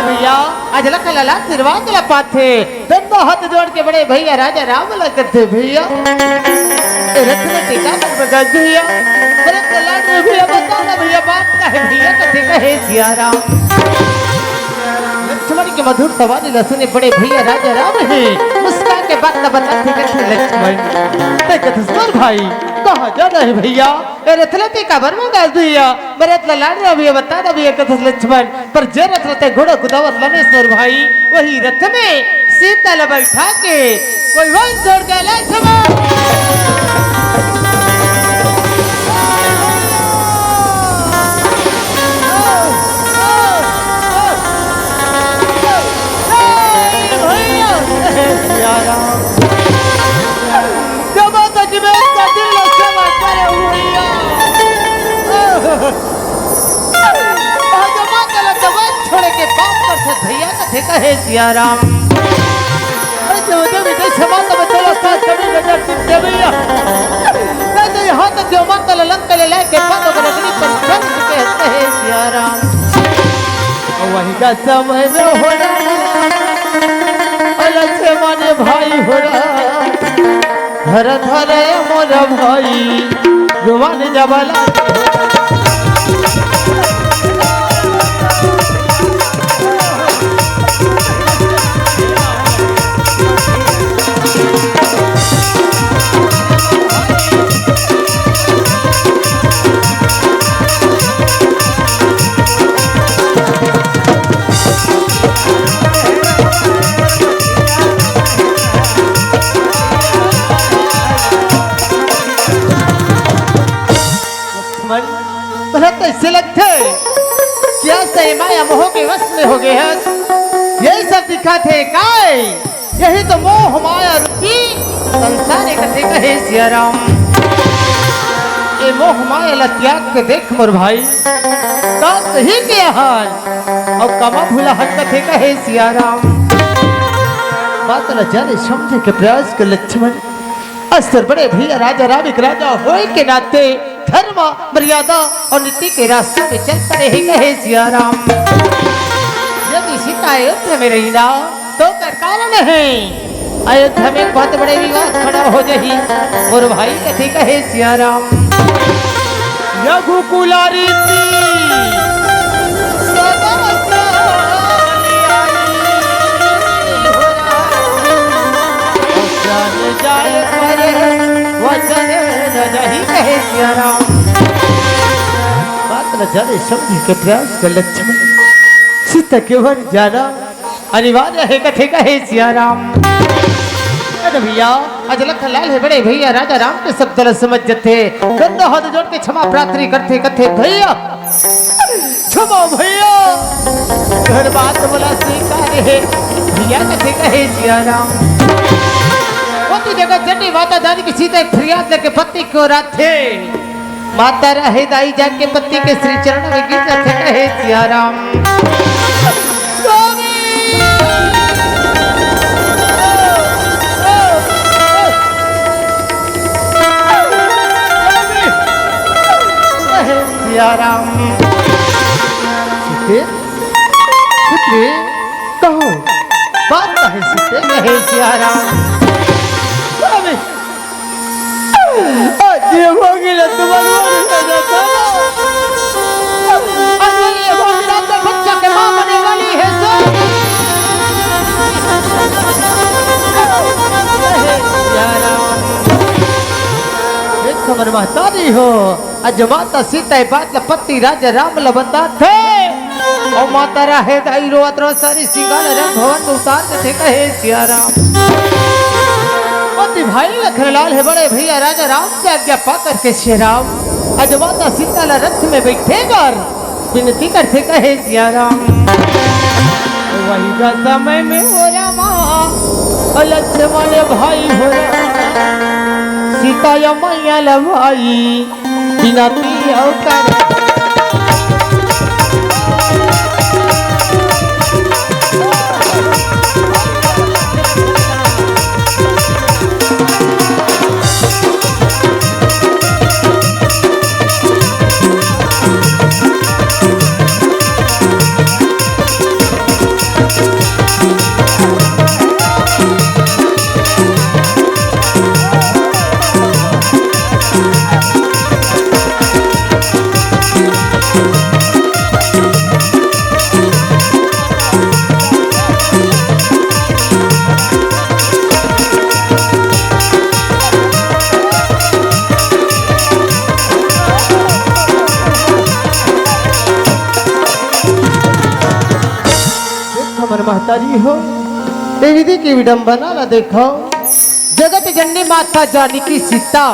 भैया आज लखन लाल आशीर्वाद ला पाथे। दोनों हाथ जोड़ के बड़े भैया राजा राम ला कथे भैया। ए रथ में टीका मत बजा भैया। अरे कल्याण में भैया बता ना भैया बात का है भैया कथे कहे सिया राम। लक्ष्मण के मधुर सवारी ला सुने बड़े भैया राजा राम हे। मुस्कान के बात ला बताथे कथे लक्ष्मण। ते कथे सुन भाई कहाँ जाना है भैया? ए रथ ले ते काबर मंगास भैया? बरत ला लाड रहा भैया, बता रहा भैया कथे लक्ष्मण। पर जे रथ रथे घोड़ा कुदावत लनेश्वर भाई, वही रथ में सीता ला बैठा के कोई वन छोड़ के लक्ष्मण। भैया, जब तक मैं कदिल लक्ष्मण करे हुआ। आज माता ला दबाई छोड़े के पाप कर से भैया कथे कहे सिया राम। अरे जो जो विदेश समाज में चलो साथ कभी नजर चित्ते भैया। नहीं तो यहाँ तक जो माता ला लंका ले लाए के पाप कर अग्नि पर चल चुके हैं कहे सिया राम। वही का समय में हो रहा। अलग से माने भाई हो रहा। धर धर ए मोर भाई, जुबान जबला। मन, तोला कइसे लगथे? क्या सही माया मोह के वश में हो गए हस? यही सब दिखाथे काय? यही तो मोह माया रूपी संसार हे कथे कहे सिया राम। ये मोह माया ला त्याग के देख मोर भाई, का सही के आहार अउ कमा भूला हन कथे कहे सिया राम। बात ला जाने समझे के प्रयास कर लक्ष्मण। अस्तर बड़े भैया राजा राम एक राजा होए के नाते धर्म, मर्यादा अउ नीति के रास्ता पे चल पड़े हे कहे सिया राम। यदि सीता अयोध्या में रही ना, तो कर कारण हे अयोध्या में बहुत बड़े विवाद खड़ा हो जाही। मोर भाई कथे कहे सिया राम। रघुकुल रीति सदा चली आई। जाए पर वचन न रही कहे सिया राम। बात न जाने समझे के प्रयास कर लक्ष्मण। सीता के वन जाना अनिवार्य हे कथे कहे सिया राम। अरे भैया, आज लखन लाल हे बड़े भैया राजा राम के शब्द ल समझ जथे। दोनों हाथ जोड़ के क्षमा प्रार्थना करथे कथे भैया, क्षमा भैया, तोर बात मोला स्वीकार हे भैया कथे कहे सिया राम। ओती जगह चंडी माता जानकी सीता एक फरियाद लेके पति के ओर आथे। माता राहे दाई जाके पति के श्री चरण में गिर जाथे कहे सिया राम। स्वामी! कहे सिया राम। सीते, पुत्री, कहो, बात कहे सीते, कहे सिया राम। स्वामी, आज ये भोगिला तुम्हारे वाली राजा था। आज ये भोगिला तो बच्चा के माँ बने वाली है सो। देख हमर महतारी हो, आज माता सीता ये बात ल पति राजा राम ल बताथे। अउ माता राहे दाई रोवत रोवत सारी सिंगार रंग भवन में उतार देथे कहे सिया राम। पति भाई लखन लाल हे बड़े भैया राजा राम से आज्ञा पा करके सिया राम आज माता सीता ला रथ में बैठे कर विनती करथे कहे सिया राम। वही का समय में हो रामा, लक्ष्मण भाई हो रामा, सीता या मैया ला भाई बिनती अवतार। देख हमर महतारी हो, ए विधि के विडंबना ला देखो। जगत जननी माता जानकी सीता,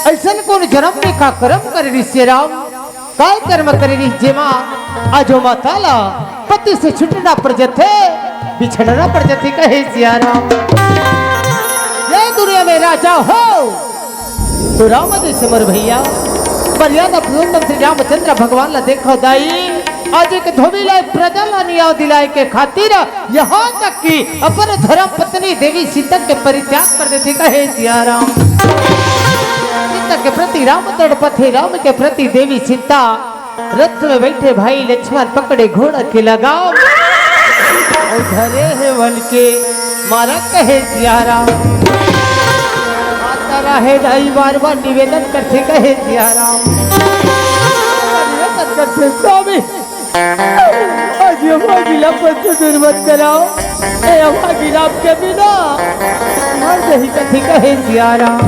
अइसन कोन जन्म में का करम करे रिहिस हे राम, काय कर्म करे रिहिस जेमा आज ओ माता ला पति से छुटना पड़ जथे, बिछड़ना पड़ जथे कहे सिया राम। ये दुनिया में राजा हो तो राम जैसे मोर भैया, मर्यादा पुरुषोत्तम श्री रामचंद्र भगवान ला देखो दाई, आज एक धोबी ला प्रजा ला नियाव दिलाए के खातिर यहाँ तक कि अपन धर्म पत्नी देवी सीता के परित्याग कर देथे कहे सिया राम। सीता के प्रति राम तड़पथे, राम के प्रति देवी सीता। रथ में बैठे भाई लक्ष्मण पकड़े घोड़ा के लगाम अउ धरे हे वन के मारा कहे सिया राम। माता राहे दाई बार बार निवेदन करथे कहे सिया राम। निवेदन करथे स्वामी, आज ये भागीला पर से दूर मत कराओ। ए अभागी राम के बिना मर जही कथी कहे सिया राम।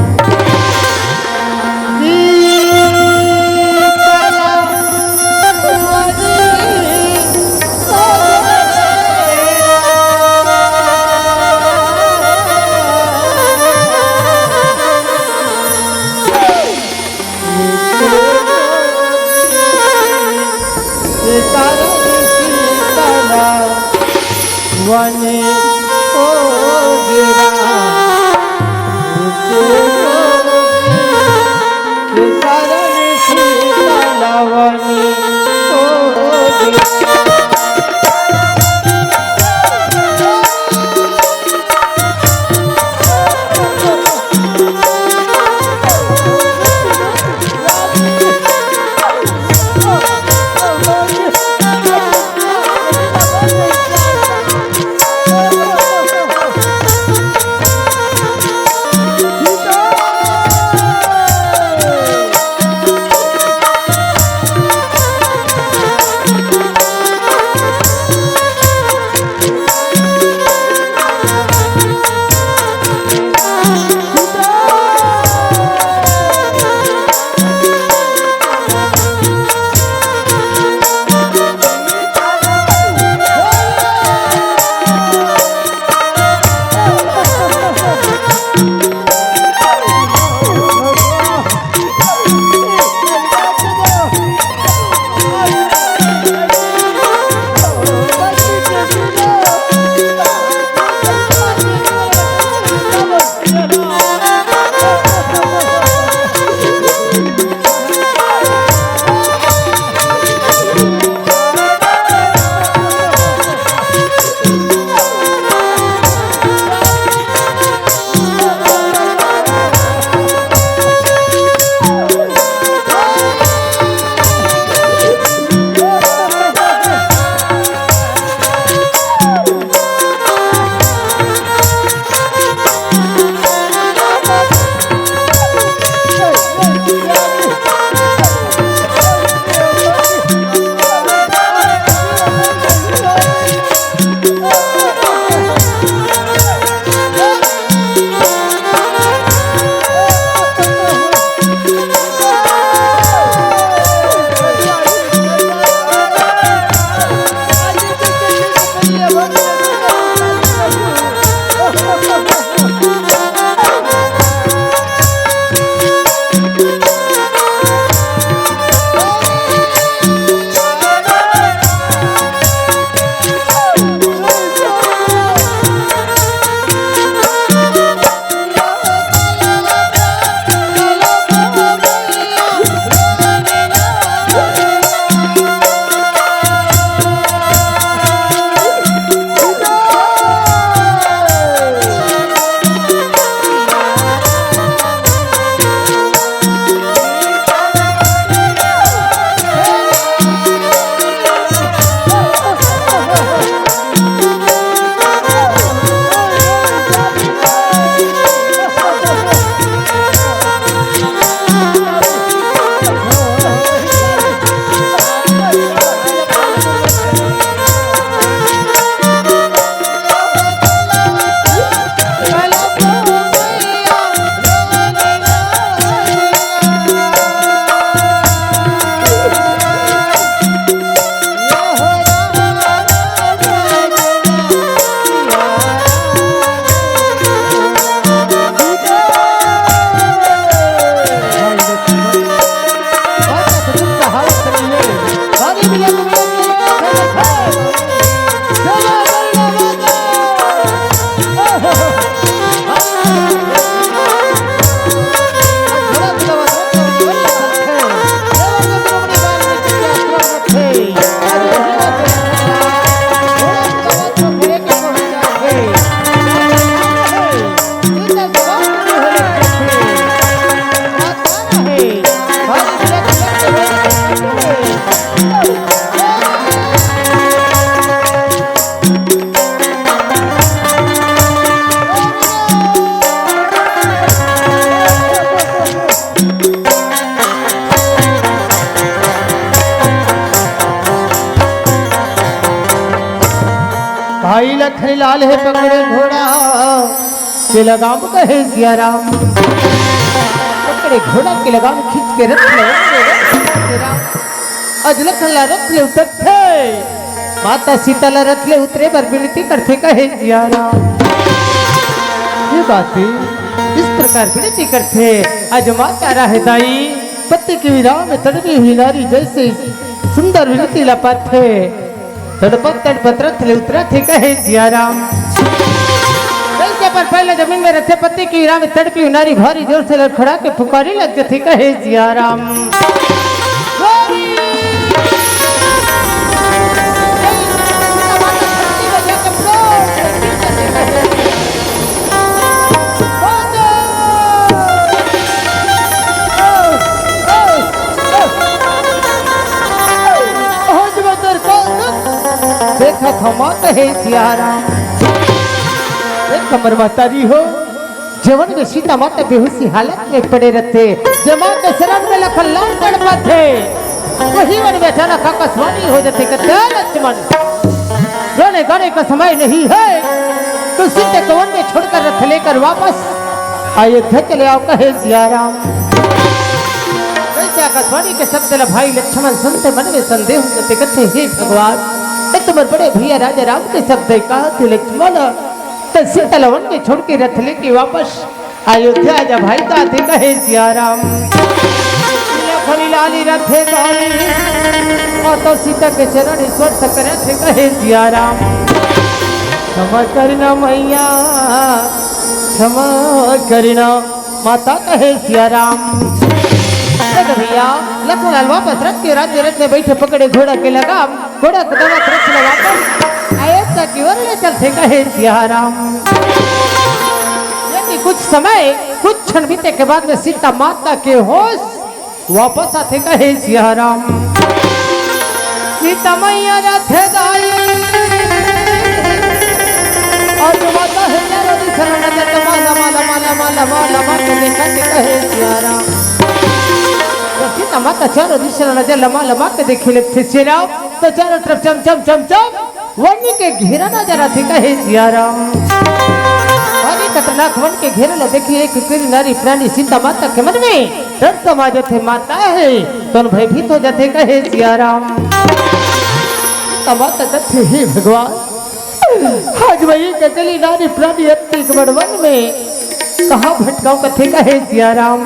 आई लखन लाल हे पकड़े घोड़ा के लगाम कहे सिया राम। पकड़े घोड़ा के लगाम खींच के रथ ले अज लखन ला रथ ले उतरथे। माता सीता ला रथ ले उतरे बर विनती करथे कहे सिया राम। ये बातें इस प्रकार विनती करथे। अज माता राहदाई पति के विरह में तड़पी हुई नारी जैसे सुंदर विनती ला पाथे। तड़पत तड़पत रथ ले उतरथे कहे सिया राम। जैसे पर पहले जमीन में रथे पति की राम तड़पी नारी भारी जोर से लड़खड़ा के पुकारी लग जथे कहे सिया राम। देखा था माता हे सिया राम। देख हमर महतारी हो, जेवन में सीता माता बेहोशी हालत में पड़े रहथे, जे माँ के शरण में लखन लाल तड़पथे, वही वन में अचानक आकाशवाणी हो जाथे, कहथे, "लक्ष्मण, रोने गाने का समय नहीं है, तो सीता को वन में छोड़कर रथ लेकर वापस अयोध्या चले आओ," कहे सिया राम। जैसे आकाशवाणी के शब्द ल भाई लक्ष्मण सुनथे मन में संदेह हो जाथे, कहथे, "हे भगवान, ये तुम्हारे बड़े भैया राजा राम के शब्द है, कहा थे लक्ष्मण, तो सीता ल वन में छोड़ के रथ लेके वापस अयोध्या आजा भाई," कहा थे कहे सिया राम। लखन लाली रथे गाली, और तो सीता के चरण स्पर्श करे थे कहे सिया राम। क्षमा करना मैया, क्षमा करना। माता कहे सिया राम। देख भैया, लखन लाल वापस रथ के राज्य रथ में बैठे पकड़े घोड़ा के लगाम, घोड़ा के दवा रथ में वापस अयोध्या की ओर ले चलथे कहे सिया राम। यानी कुछ समय, कुछ क्षण बीते के बाद में सीता माता के होश वापस आथे कहे सिया राम। सीता मैया रथे दाई। और जो माता है चारों दिशा नजर लमा, लमा, लमा, लमा, लमा, लमा के देखा के कहे सिया राम। तो सीता माता चारों दिशा नजर लमा, लमा के देखे लगथे सिया राम। तो चारों तरफ चम, चम, चम, चम। वन के घेरा नजर आथे कहे सिया राम। अरे खतरनाक वन के घेरा ला देखिए, एक कोई नारी प्राणी सीता माता के मन में डर समा जाथे, माता हे, तोन भयभीत हो जाथे कहे सिया राम। सीता माता कथे, "हे भगवान, आज मैं एक अकेली नारी प्राणी अति बड़ वन में कहाँ भटकाऊं," कथे कहे सिया राम।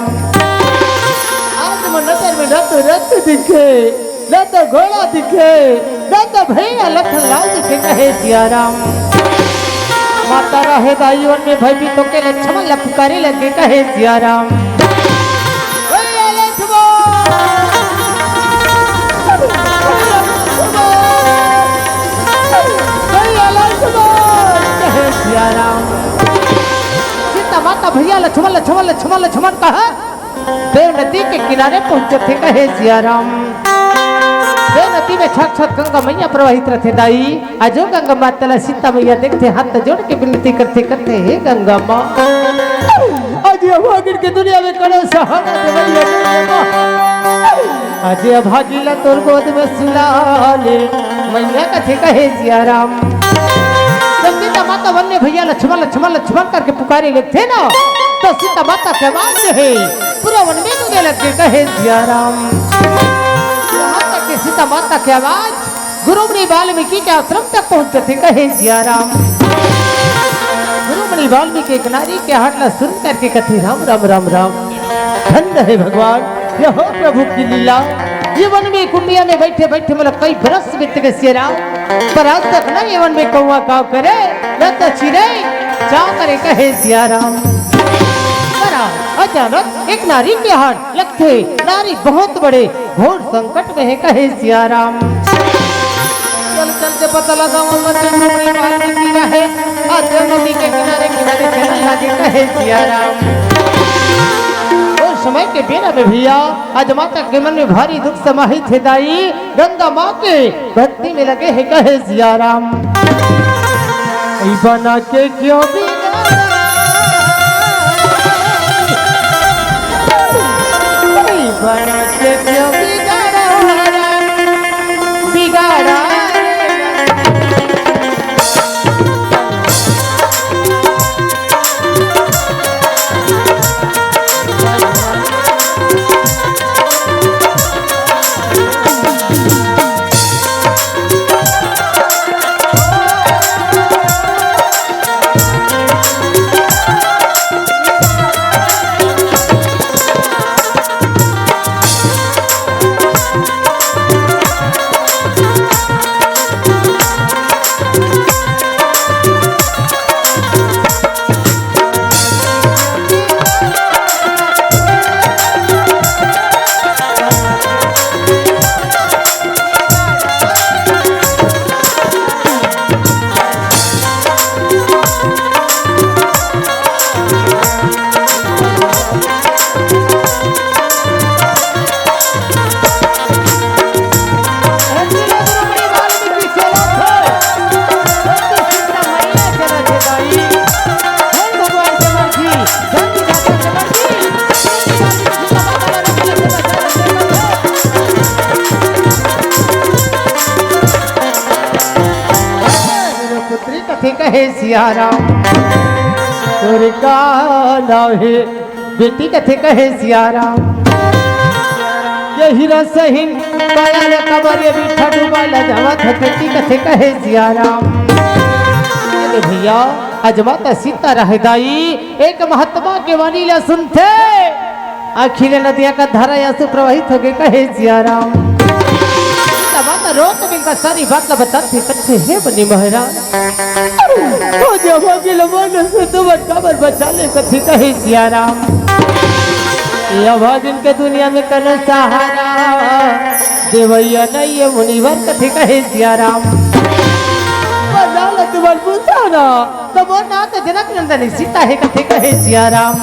आज मोर नजर में न तो रथ दिखे, न तो घोड़ा दिखे, न तो भैया लखन लाल दिखे कहे सिया राम। माता राहदाई वन में भयभीत होके लक्ष्मण ला पुकारे लगे कहे सिया राम। भैया लक्ष्मण, भैया लक्ष्मण कहे सिया राम। सीता माता भैया लक्ष्मण, लक्ष्मण, लक्ष्मण, लक्ष्मण कहा देव नदी के किनारे पहुंचथे कहे सिया राम। देव नदी में छत छत गंगा मैया प्रवाहित रथे दाई। अजो गंगा माता ला सीता मैया देखथे, हाथ जोड़ के विनती करथे, कथे, "हे गंगा माँ, आज ये भागिन के दुनिया में करो सहारा दे मैया, गंगा माँ। आज ये भागी ला तोर गोद में सुला ले।" मैया कथे कहे सिया राम। जब सीता माता वन में भैया लक्ष्मण, लक्ष्मण, लक्ष्मण करके पुकारे लगथे ना, तो सीता माता के आवाज हे पूरा वन में गूंजे लगे कहे सिया राम। यहाँ तक कि सीता माता के आवाज गुरु मुनि वाल्मीकि के आश्रम तक पहुंचथे कहे सिया राम। गुरु मुनि वाल्मीकि एक नारी के हाट ला सुन करके कथे, "राम, राम, राम, राम।" धन्य हे भगवान, ये हो प्रभु की लीला। ये वन में कुटिया में बैठे बैठे मतलब कई बरस बीत गए सिया राम, पर आज तक न ये वन में कौआ काव करे, न तो चिरई चाव करे कहे सिया राम। पर अचानक एक नारी के हाट लगथे, नारी बहुत बड़े घोर संकट में हे कहे सिया राम। चल चल के पता लगावा मंदिर में बड़ी वाल्मीकि रहे, और देव नदी के किनारे किनारे खेलने लगे कहे सिया राम। उस समय के बेरा में भैया आज माता के मन में भारी दुख समाहित हे दाई, गंगा माँ के भक्ति में लगे हे कहे सिया राम। ई बना के क्यों बिगाड़ा? ई बना के क्यों बिगाड़ा? बिगाड़ा। हे सिया राम। तोर का नाव हे बेटी कथे कहे सिया राम। ये हीरा सहिन काया ले कबर ये बिठा डूबा ला जावत हे बेटी कथे कहे सिया राम। अरे भैया, अजमा त सीता रहे दाई, एक महात्मा के वाणी ला सुनथे। आँखी ले नदिया का धारा आंसू प्रवाहित होगे कहे सिया राम। तब तो रोत बिंका सारी बात ला बताथे कथे हे बनी महाराज। ओ जब के लमन से तो बन काबर बचा ले कथे कहे सिया राम। ये भागिन के दुनिया में कनो सहारा देवैया नहीं ये मुनिवर कथे कहे सिया राम। बजा ले तुम्हार पुताना। तब वो ना तो जनक नंदनी सीता हे कथे कहे सिया राम।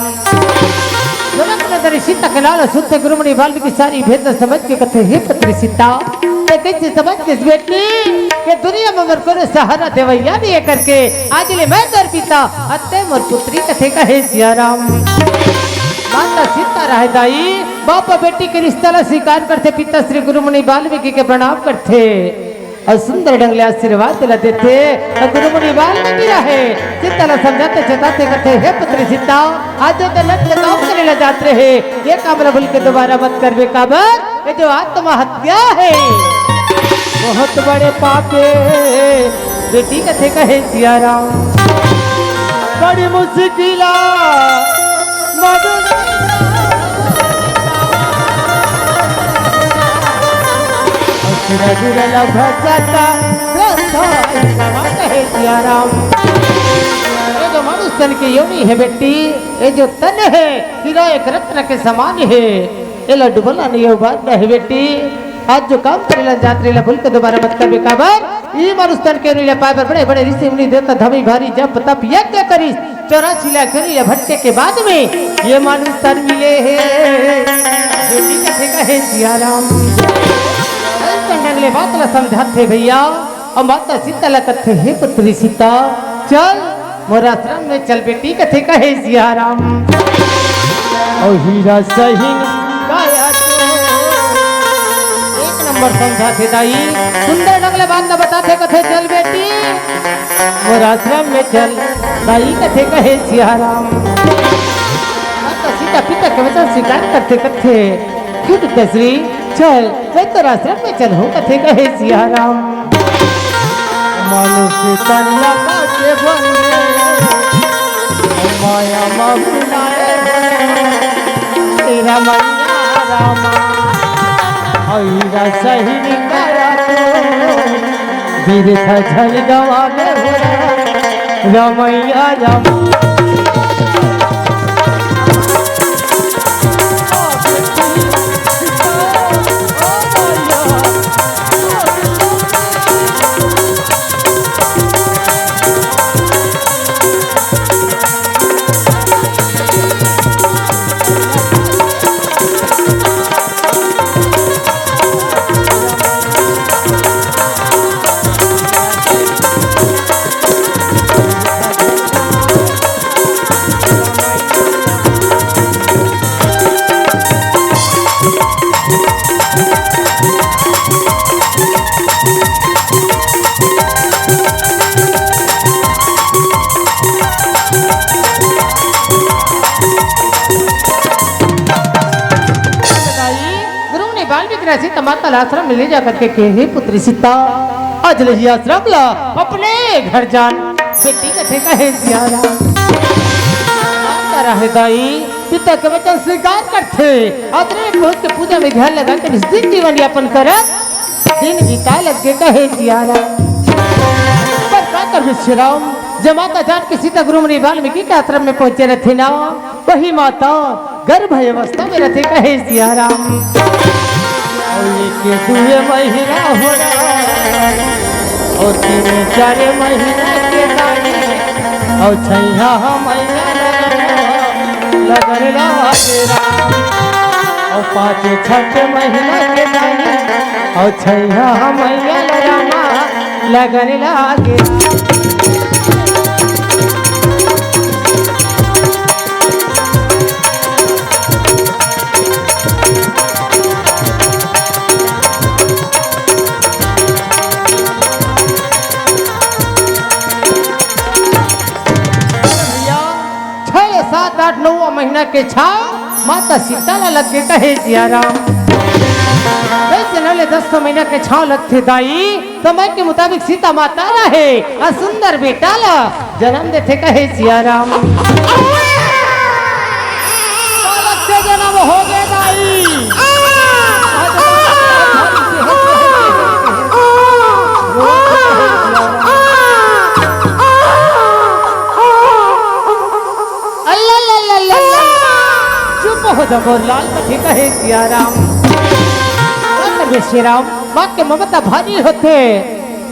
जनक नंदनी सीता के लाल सुनते गुरुमुनि वाल्मीकि सारी भेद समझ के कथे हे पुत्री सीता। ते कैसे समझ के बेटी के दुनिया में मोर कोनो सहारा देवैया नहीं है करके आज ले मैं तोर पिता अते मोर पुत्री कथे कहे सिया राम। माता सीता रहे दाई, बाप बेटी के रिश्ता ला स्वीकार करथे पिता श्री गुरुमुनि वाल्मीकि के प्रणाम करथे। अउ सुंदर ढंग ले आशीर्वाद ला देथे। अउ गुरुमुनि वाल्मीकि रहे, सीता ला समझाथे, चेताथे, कथे, "हे पुत्री सीता, आज तो लत काम करे ला जात रहे, ये काम ला भूल के दोबारा मत करबे, काबर ये जो आत्महत्या हे, बहुत बड़े पाप हे।" बेटी कथे कहे सिया राम, बड़ी मुश्किल असुर दुर्लभ सता रसा कहे सिया राम। ये जो मनुष्य तन के योनि हे बेटी, ये जो तन हे, हीरा एक रत्न के समान हे। एला डुबोला नहीं हो बात नहीं बेटी। आज जो काम करे ला जात रहे ला भूल के दोबारा मत करबे काबर। ई मनुष्य तन के योनि ले पाए बर बड़े बड़े ऋषि मुनि देवता धमी भारी जप तप यज्ञ करिस। चौरासी लाख योनि ले भटके के बाद में ये मनुष्य तन मिले हे। बेटी कथे कहे सिया राम। अइसन ढंग ले बात ला समझाथे भैया। अउ माता सीता ला कथे, "हे पुत्री सीता, चल मोर आश्रम में चल बेटी," कथे कहे सिया राम। अउ हीरा सहिन काया तो एक नंबर समझाथे दाई, सुंदर ढंग ले बात ला बताथे, कथे, "चल बेटी मोर आश्रम में चल दाई," कथे कहे सिया राम। माता सीता पिता के वचन स्वीकार करथे, कथे, "हे पुत्र श्री, चल, मैं तोर आश्रम में चलहूँ," कथे कहे सिया राम। मनुष्य तन ला पाके बने, माया महुनाए बने, तेरा मैया रामा, अइरा सही करा तो, बिरथा झन गवावे हो रमैया राम। गुरु ने बाल विग्रह से तमाता ला आश्रम में ले जा करके कहे, "हे पुत्री सीता, आज ले ही आश्रम ला अपने घर जान।" बेटी कथे कहे सिया राम। माता रहे दाई, पिता के वचन स्वीकार करथे। अतरे बहुत के पूजा में ध्यान लगा के निस्तिन जीवन यापन करत दिन बिताए लगे कहे सिया राम। पर का कर विश्राम, जब माता जान के सीता गुरु मुनि वाल्मीकि के आश्रम में पहुंचे रहथे ना, वही माता गर्भ अवस्था में रहथे कहे सिया राम। अउ एक दुए महीना हो रहा, अउ तीन चार महीना के दाई, अउ छैया महीना लगन लागे राम। अउ पाँच छठ महीना के दाई, अउ छैया महीना लगन लागे। के छाव माता सीता ला लग के कहे सिया राम। कई जनम ले दस सौ महीना के छाव लगथे दाई। समय के मुताबिक सीता माता रहे अउ सुंदर बेटा ला जनम देथे कहे सिया राम। बालक के जनम हो गे दाई। अल्ला ला ला ला ला। चुप हो जा मोर लाल, कथे कहे सिया राम। बात में सिया राम, माँ के ममता भारी होथे।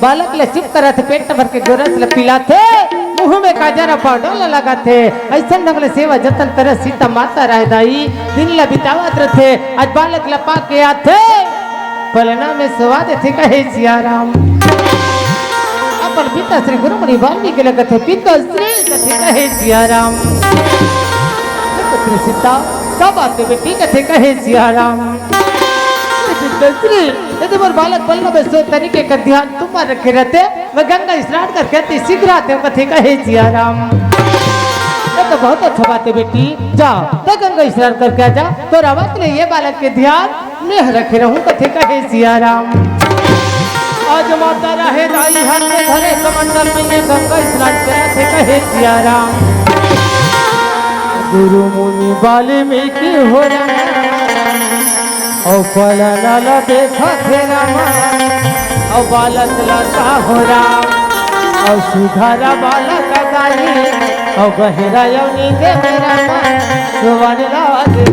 बालक ले चुप करत, पेट भर के गोरस ल पिलाथे, मुंह में काजर पाउडर ल लगाथे। अइसन ढंग ले सेवा जतन करे सीता माता राय दाई, दिन ल बितावत रथे। आज बालक ल पा के आथे, पलना में सोवा देथे कहे सिया राम। अपन पिता श्री गुरु मुनि वाल्मीकि ल कथे, पिता श्री कथे कहे सिया राम। पुत्र सीता, का बात है बेटी, कथे कहे सिया राम। पिता श्री, यदि मोर बालक पलना में सो तरीके का ध्यान तुम रखे रहते, मैं गंगा स्नान करके अति शीघ्र आते हूँ, कथे कहे सिया राम। ये तो बहुत अच्छा बात है बेटी, जा तो गंगा स्नान करके आ जा। तो रावत ने ये बालक के ध्यान मैं रखे रहूं, कथे कहे सिया राम। आज माता रहे दाई हाथ में धरे कमंडल में ये गंगा स्नान करे थे कहे सिया राम। गुरु मुनि वाल्मीकि हो राम, अउ पलना ला देखा थे राम, अउ बालक ला का हो राम, अउ सुघरा बालक दाई, अउ गहरा अउ नींदे में राम, सुवन लागे।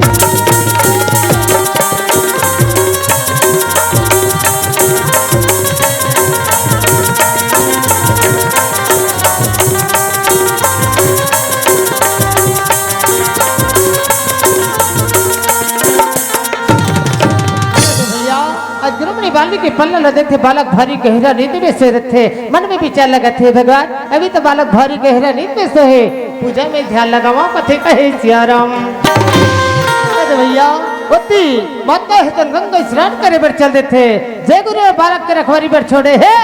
भैया, आज गुरु मुनि वाल्मीकि पलना ल देखथे, बालक भारी गहरा नींद में से रथे। मन में विचार लगथे, भगवान, अभी तो बालक भारी गहरा नींद में से हे, पूजा में ध्यान लगावा, कथे कहे सिया राम। अरे भैया, ओती माता हे तन गंगा स्नान करे बर चल देथे। जय गुरु बालक के रखवारी बर छोड़े हे,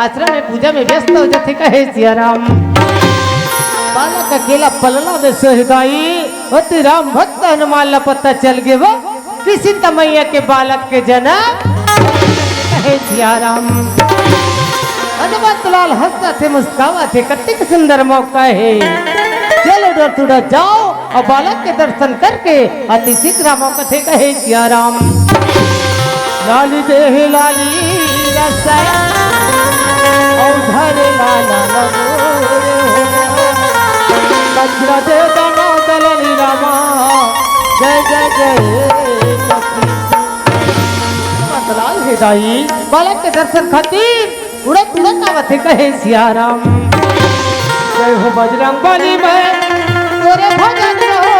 आश्रम में पूजा में व्यस्त हो जाथे कहे सिया राम। बालक अकेला पलना में सोहे दाई, ओती राम भक्त हनुमान ला पता चल गे वो, कि सीता मैया के बालक के जनम कहे सिया राम। हनुमंत लाल हंसत हे, मुस्कावत हे, कतिक सुंदर मौका हे। चलो डर तुड़ा जाओ, अउ बालक के दर्शन करके अति शीघ्र आवा, कथे कहे सिया राम। लाली देहे लाली रस, अउ धरे लाला लगोरे। कचरा दे दना दलनी रामा, जय जय जय सखी। बतलाल हे दाई, बालक के दर्शन खातिर उड़त उड़त आवत हे कहे सिया राम। जय हो बजरंग बली मैं तोरे भजन हो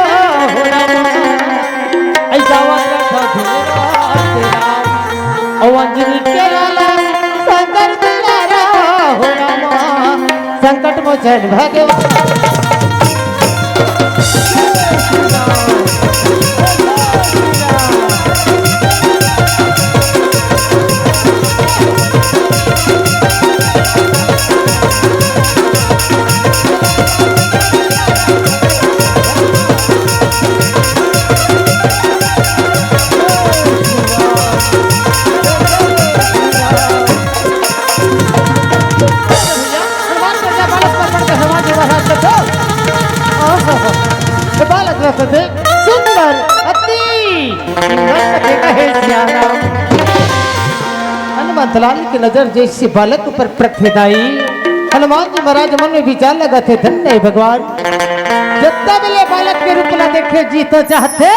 राम। ऐ गावत रथ धीरा तेरा। ओ अंजनी के लाला शंकर दुलारा हो राम। संकट मोचन भगवान। हनुमान कर जा, बालक पर पड़ के हनुमान जी महाराज को दो। ओहो, ये बालक रस दे, सुंदर, अति सुंदर कथे कहे सिया राम। हनुमंत लाल की नजर जैसे बालक पर पड़थे दाई, हनुमान जी महाराज मन में विचार लगाथे, धन्य हे भगवान, जत्ता बेले बालक के रूप ला देखे जी तो चाहथे,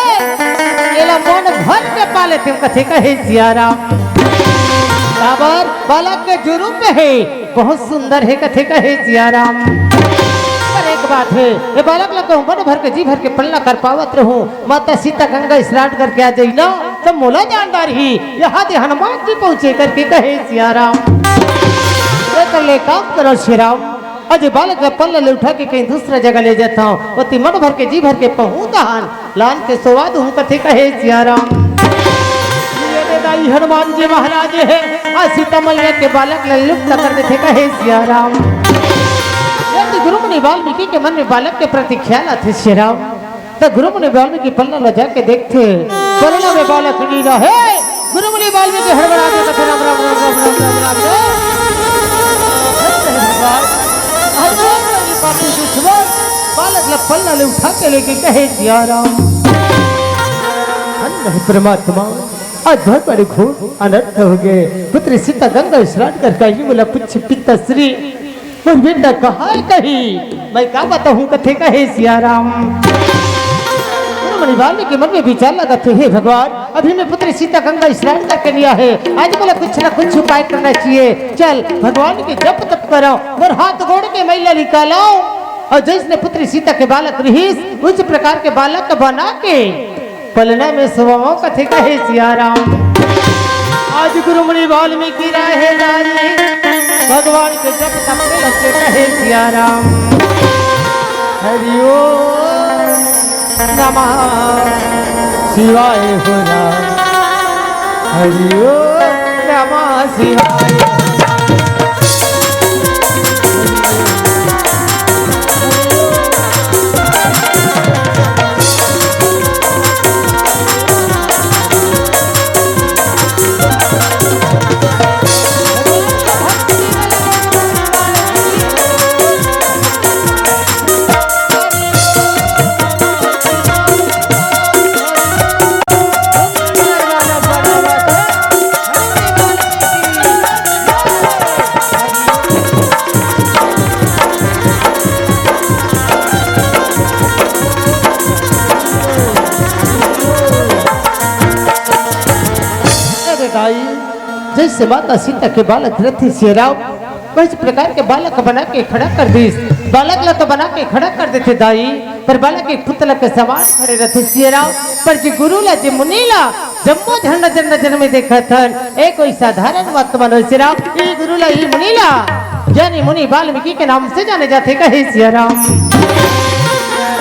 एला मन भर के पाले थे, कथे कहे सिया राम। काबर बालक के जो रूप हे, बहुत सुंदर हे, कथे कहे सिया राम। पर एक बात हे, ये बालक ला कहूँ मन भर के जी भर के पलना कर पावत रहूँ, माता सीता गंगा स्नान करके आ जाई ना, त मोला जान डारही, यहाँ दे हनुमान जी पहुँचे करके कहे सिया राम। ये कर ले काम करो सिया राम, अउ ये बालक ला पलना ले उठा के कहीं दूसरा जगह ले जाता हूँ, ओती मन भर के जी भर के पहुँच दहन, लान के सोवा दूँ कथे कहे सिया राम। ये दे दाई हनुमान जी महाराज हे, आ सीता मैया के बालक ला लुप्त कर देथे कहे सिया राम। ये तो गुरु मुनि वाल्मीकि के मन में बालक के प्रति ख्याल आथे सिया राम। त गुरु मुनि वाल्मीकि पलना ल जाके देखथे, पलना में बालक नी रहे। गुरु मुनि वाल्मीकि हड़बड़ा के कथे, "राम, राम, राम।" बालक ल पलना ले उठा के लेके कहे, "सिया राम।" धन्य हे परमात्मा, आज बहुत बड़े घोर अनर्थ हो गए। पुत्री सीता गंगा स्नान करके आई, बोला, "पुत्र पिताश्री, मोर बेटा कहाँ हे कही? मैं का बताहूँ?" कथे कहे सिया राम। गुरु मुनि वाल्मीकि मन में विचार लगाथे, "हे भगवान, अभी मैं पुत्री सीता गंगा स्नान करके नहीं आए, आज मोला कुछ ना कुछ उपाय करना चाहिए। चल, भगवान के जप तप करो, मोर हाथ गोड़ के मैला निकालो।" अउ जइसने पुत्री सीता के बालक रिहिस, उस प्रकार के बालक बना के पलना में सोवावंव कथे कहे सिया राम। आज गुरु मुनि वाल्मीकि रहे दाई, भगवान के जप तप में लगे कहे सिया राम। हरि ओम नमः शिवाय हो राम, हरि ओम नमः शिवाय। अरे दाई, जइसे माता सीता के बालक रथे सिया राम, वइस प्रकार के बालक बना के खड़ा कर दिस। बालक ला तो बना के खड़ा कर देथे दाई, पर बालक एक पुतला के समान खड़े रथे सिया राम। पर जे गुरु ला, जे मुनि ला, जम्मो झन नजर नजर में देखत हन, ए कोई साधारण मत मानो सिया राम, ए गुरु ला, ए मुनि ला, ज्ञानी मुनि वाल्मीकि के नाम से जाने जाथे कहे सिया राम।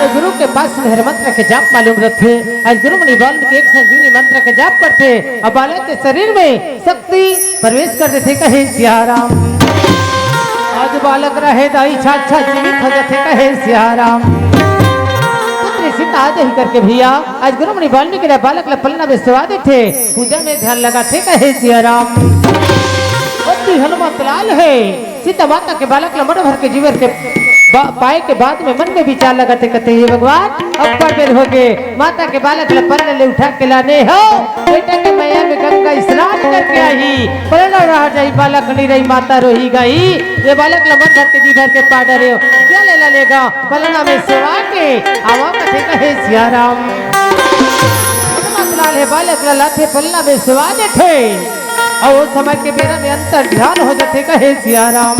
ए गुरु के पास में हर मंत्र के जाप मालूम रथे। आज गुरु मुनि वाल्मीकि एक संजीवनी मंत्र के जाप करथे, अब बालक के शरीर में शक्ति प्रवेश कर देथे कहे सिया राम। आज बालक रहे दाई छात छात जीवित हो जाथे कहे सिया राम। पुत्री सीता आ जाही करके भैया, आज गुरु मुनि वाल्मीकि ला बालक ला पलना में सोवा देथे, पूजा में ध्यान लगाथे कहे सिया राम। अब भी हनुमत लाल हे, सीता माता के बालक ला मन भर के जीवर के बा-, पाए के बाद में मन में विचार लगाथे कथे, "हे भगवान, अब बड़ बेर हो गे, माता के बालक ला पलना ले उठा के लाने हो, बेटा के मैया में गंगा स्नान करके आही, पलना रह जाही, बालक नी रही, माता रोही गाही, ये बालक ला मन भर के जी भर के पा डरे हो, क्या लेला लेगा, पलना में सोवा के आवा कथे कहे सिया राम।" हनुमत लाल हे बालक ला लाथे पलना में सोवा देथे। अउ ओ समय के बेरा में अंतर ध्यान हो जाथे कहे सिया राम।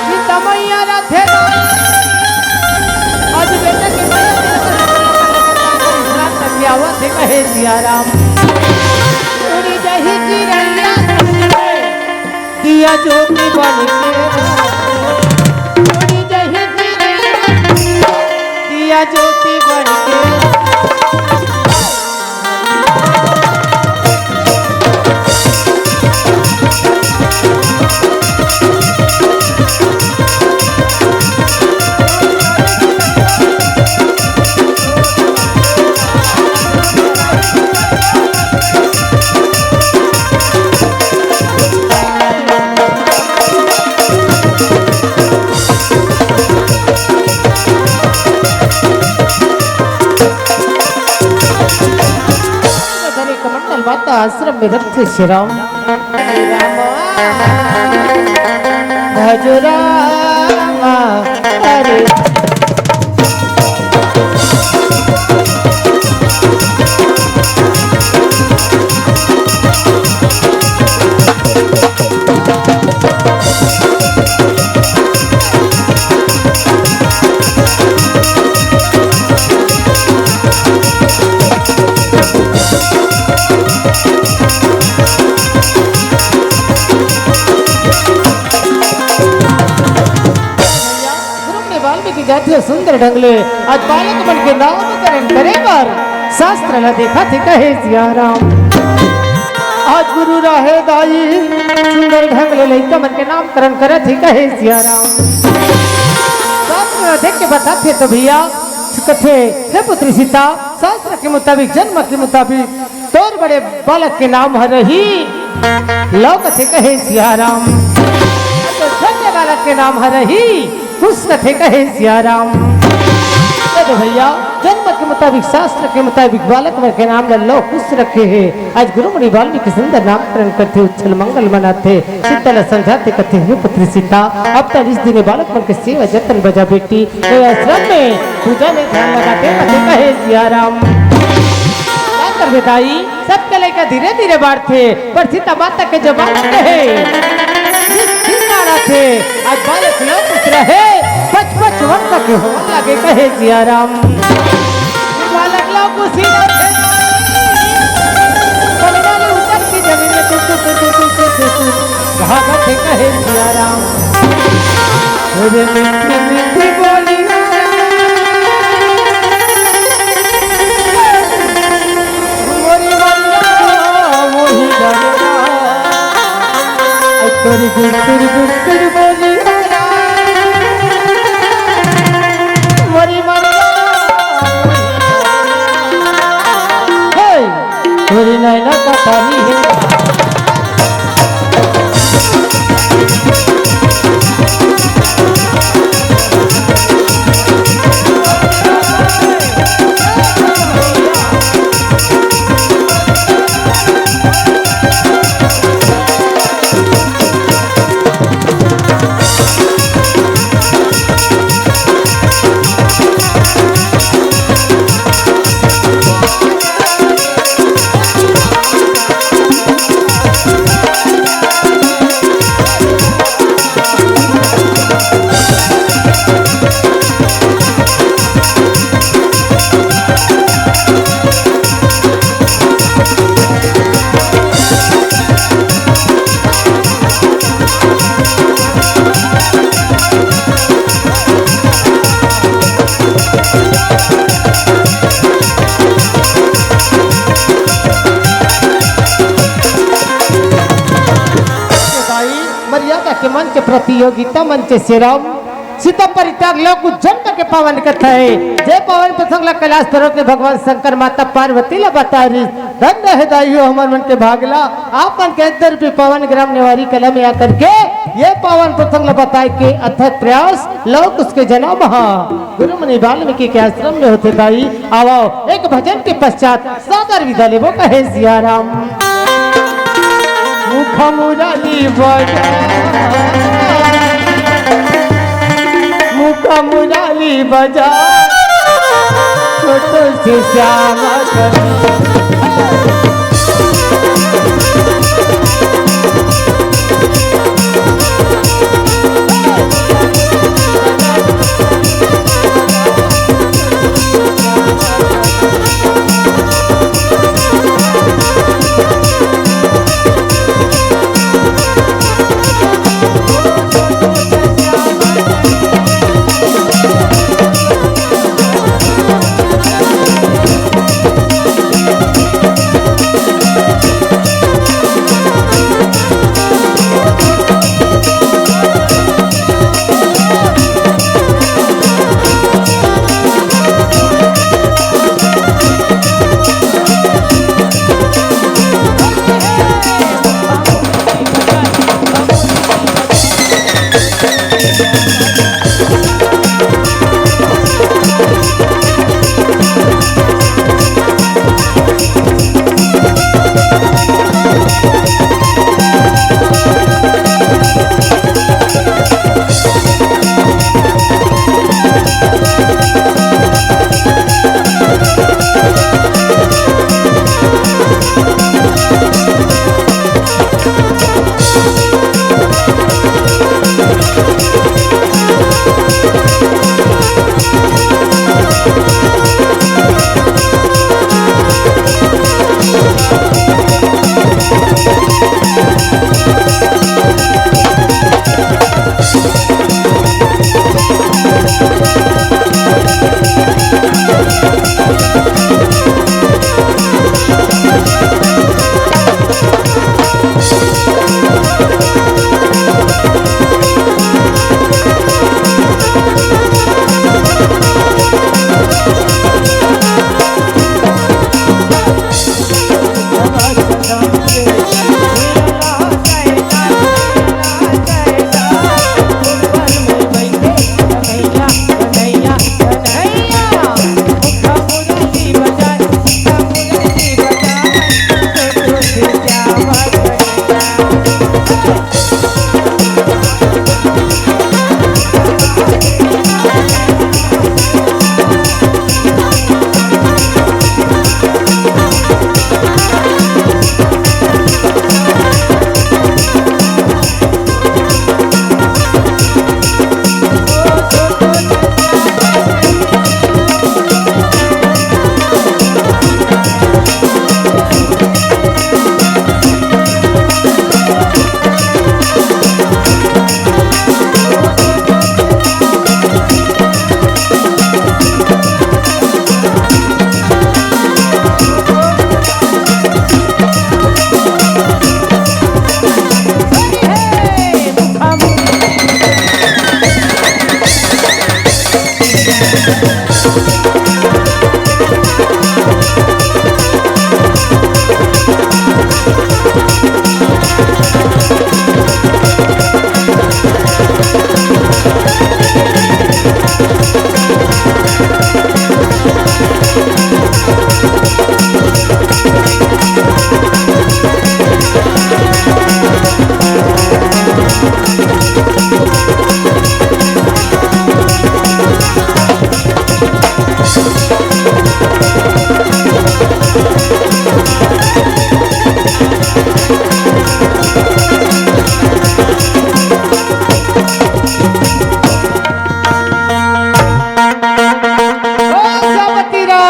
सीता मैया रथे ना, आज बेटा के मैया के लगे विश्राम करके आवत हे कहे सिया राम। उड़ी जाही चिरैया दिया ज्योति बन के, उड़ी जाही चिरैया दिया ज्योति बन के। धरे कमंडल माता आश्रम में रखे श्री राम। भज राम हरे। गुरु ने वाल्मीकि जाति सुंदर ढंग ले आज बालक मन के नामकरण करे बर शास्त्र ला देखथे कहे सिया राम। आज गुरु राहे दाई सुंदर ढंग ले लइका मन के नामकरण करथे कहे सिया राम। शास्त्र ला देख के बताथे तो भैया कथे, हे पुत्री सीता, शास्त्र के मुताबिक, जन्म के मुताबिक तोर बड़े बालक के नाम ह रही लव कथे कहे सियाराम। तो छोटे बालक के नाम ह रही कुश कथे कहे सियाराम। ये तो भैया, जन्म के मुताबिक, शास्त्र के मुताबिक बालक मन के नाम ल लव कुश रखे हे। आज गुरु मुनि वाल्मीकि सुंदर नामकरण करथे, उच्छल मंगल मनाथे। सीता ल समझाथे कथे, हे पुत्री सीता, अब त इस दिन बालक मन के सेवा जतन बजा बेटी, ए आश्रम में पूजा में ध्यान लगाथे कथे कहे सियाराम। का करबे दाई, सबके लइका धीरे धीरे बाढ़थे, पर सीता माता के जो बालक हे, जिस दिन बाढ़थे, आज बालक लव कुश रहे, पच पच वर्ष के होन लागे कहे सियाराम। बालक लव कुश रथे, पलड़ा ले उतर के जमीन में टुक टुक टुक टुक टुक टुक टुक। कहा कथे कहे सियाराम। अरे मीठी मीठी बोली मोरी बंदा मोही डरना। आई तोरी गुस्सुर गुस्सुर बोली मोरी बंदा। हे! तोरी नैना का पानी हे। मर्यादा के मंच, प्रतियोगिता मंच, सिरम सीता परित्याग लव कुश जन्म के पावन कथा हे। जे पावन प्रसंग ला कैलाश पर्वत में भगवान शंकर माता पार्वती ला बताय रिहिस। धन्य हे दाई हो हमर मन के भाग ला, आप मन के अंदर भी पावन ग्राम नेवारी कला में आकर के ये पावन प्रसंग ला बताय के अथक प्रयास लव कुश के जनम हा गुरु मुनि वाल्मीकि के आश्रम में होथे दाई। आवव, एक भजन के पश्चात सादर विदा लेबो कहे सियाराम। मुखा मुरारी बजा, मुखा मुरारी बजा, छोटो से श्यामा कवि।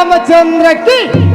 रामचंद्र की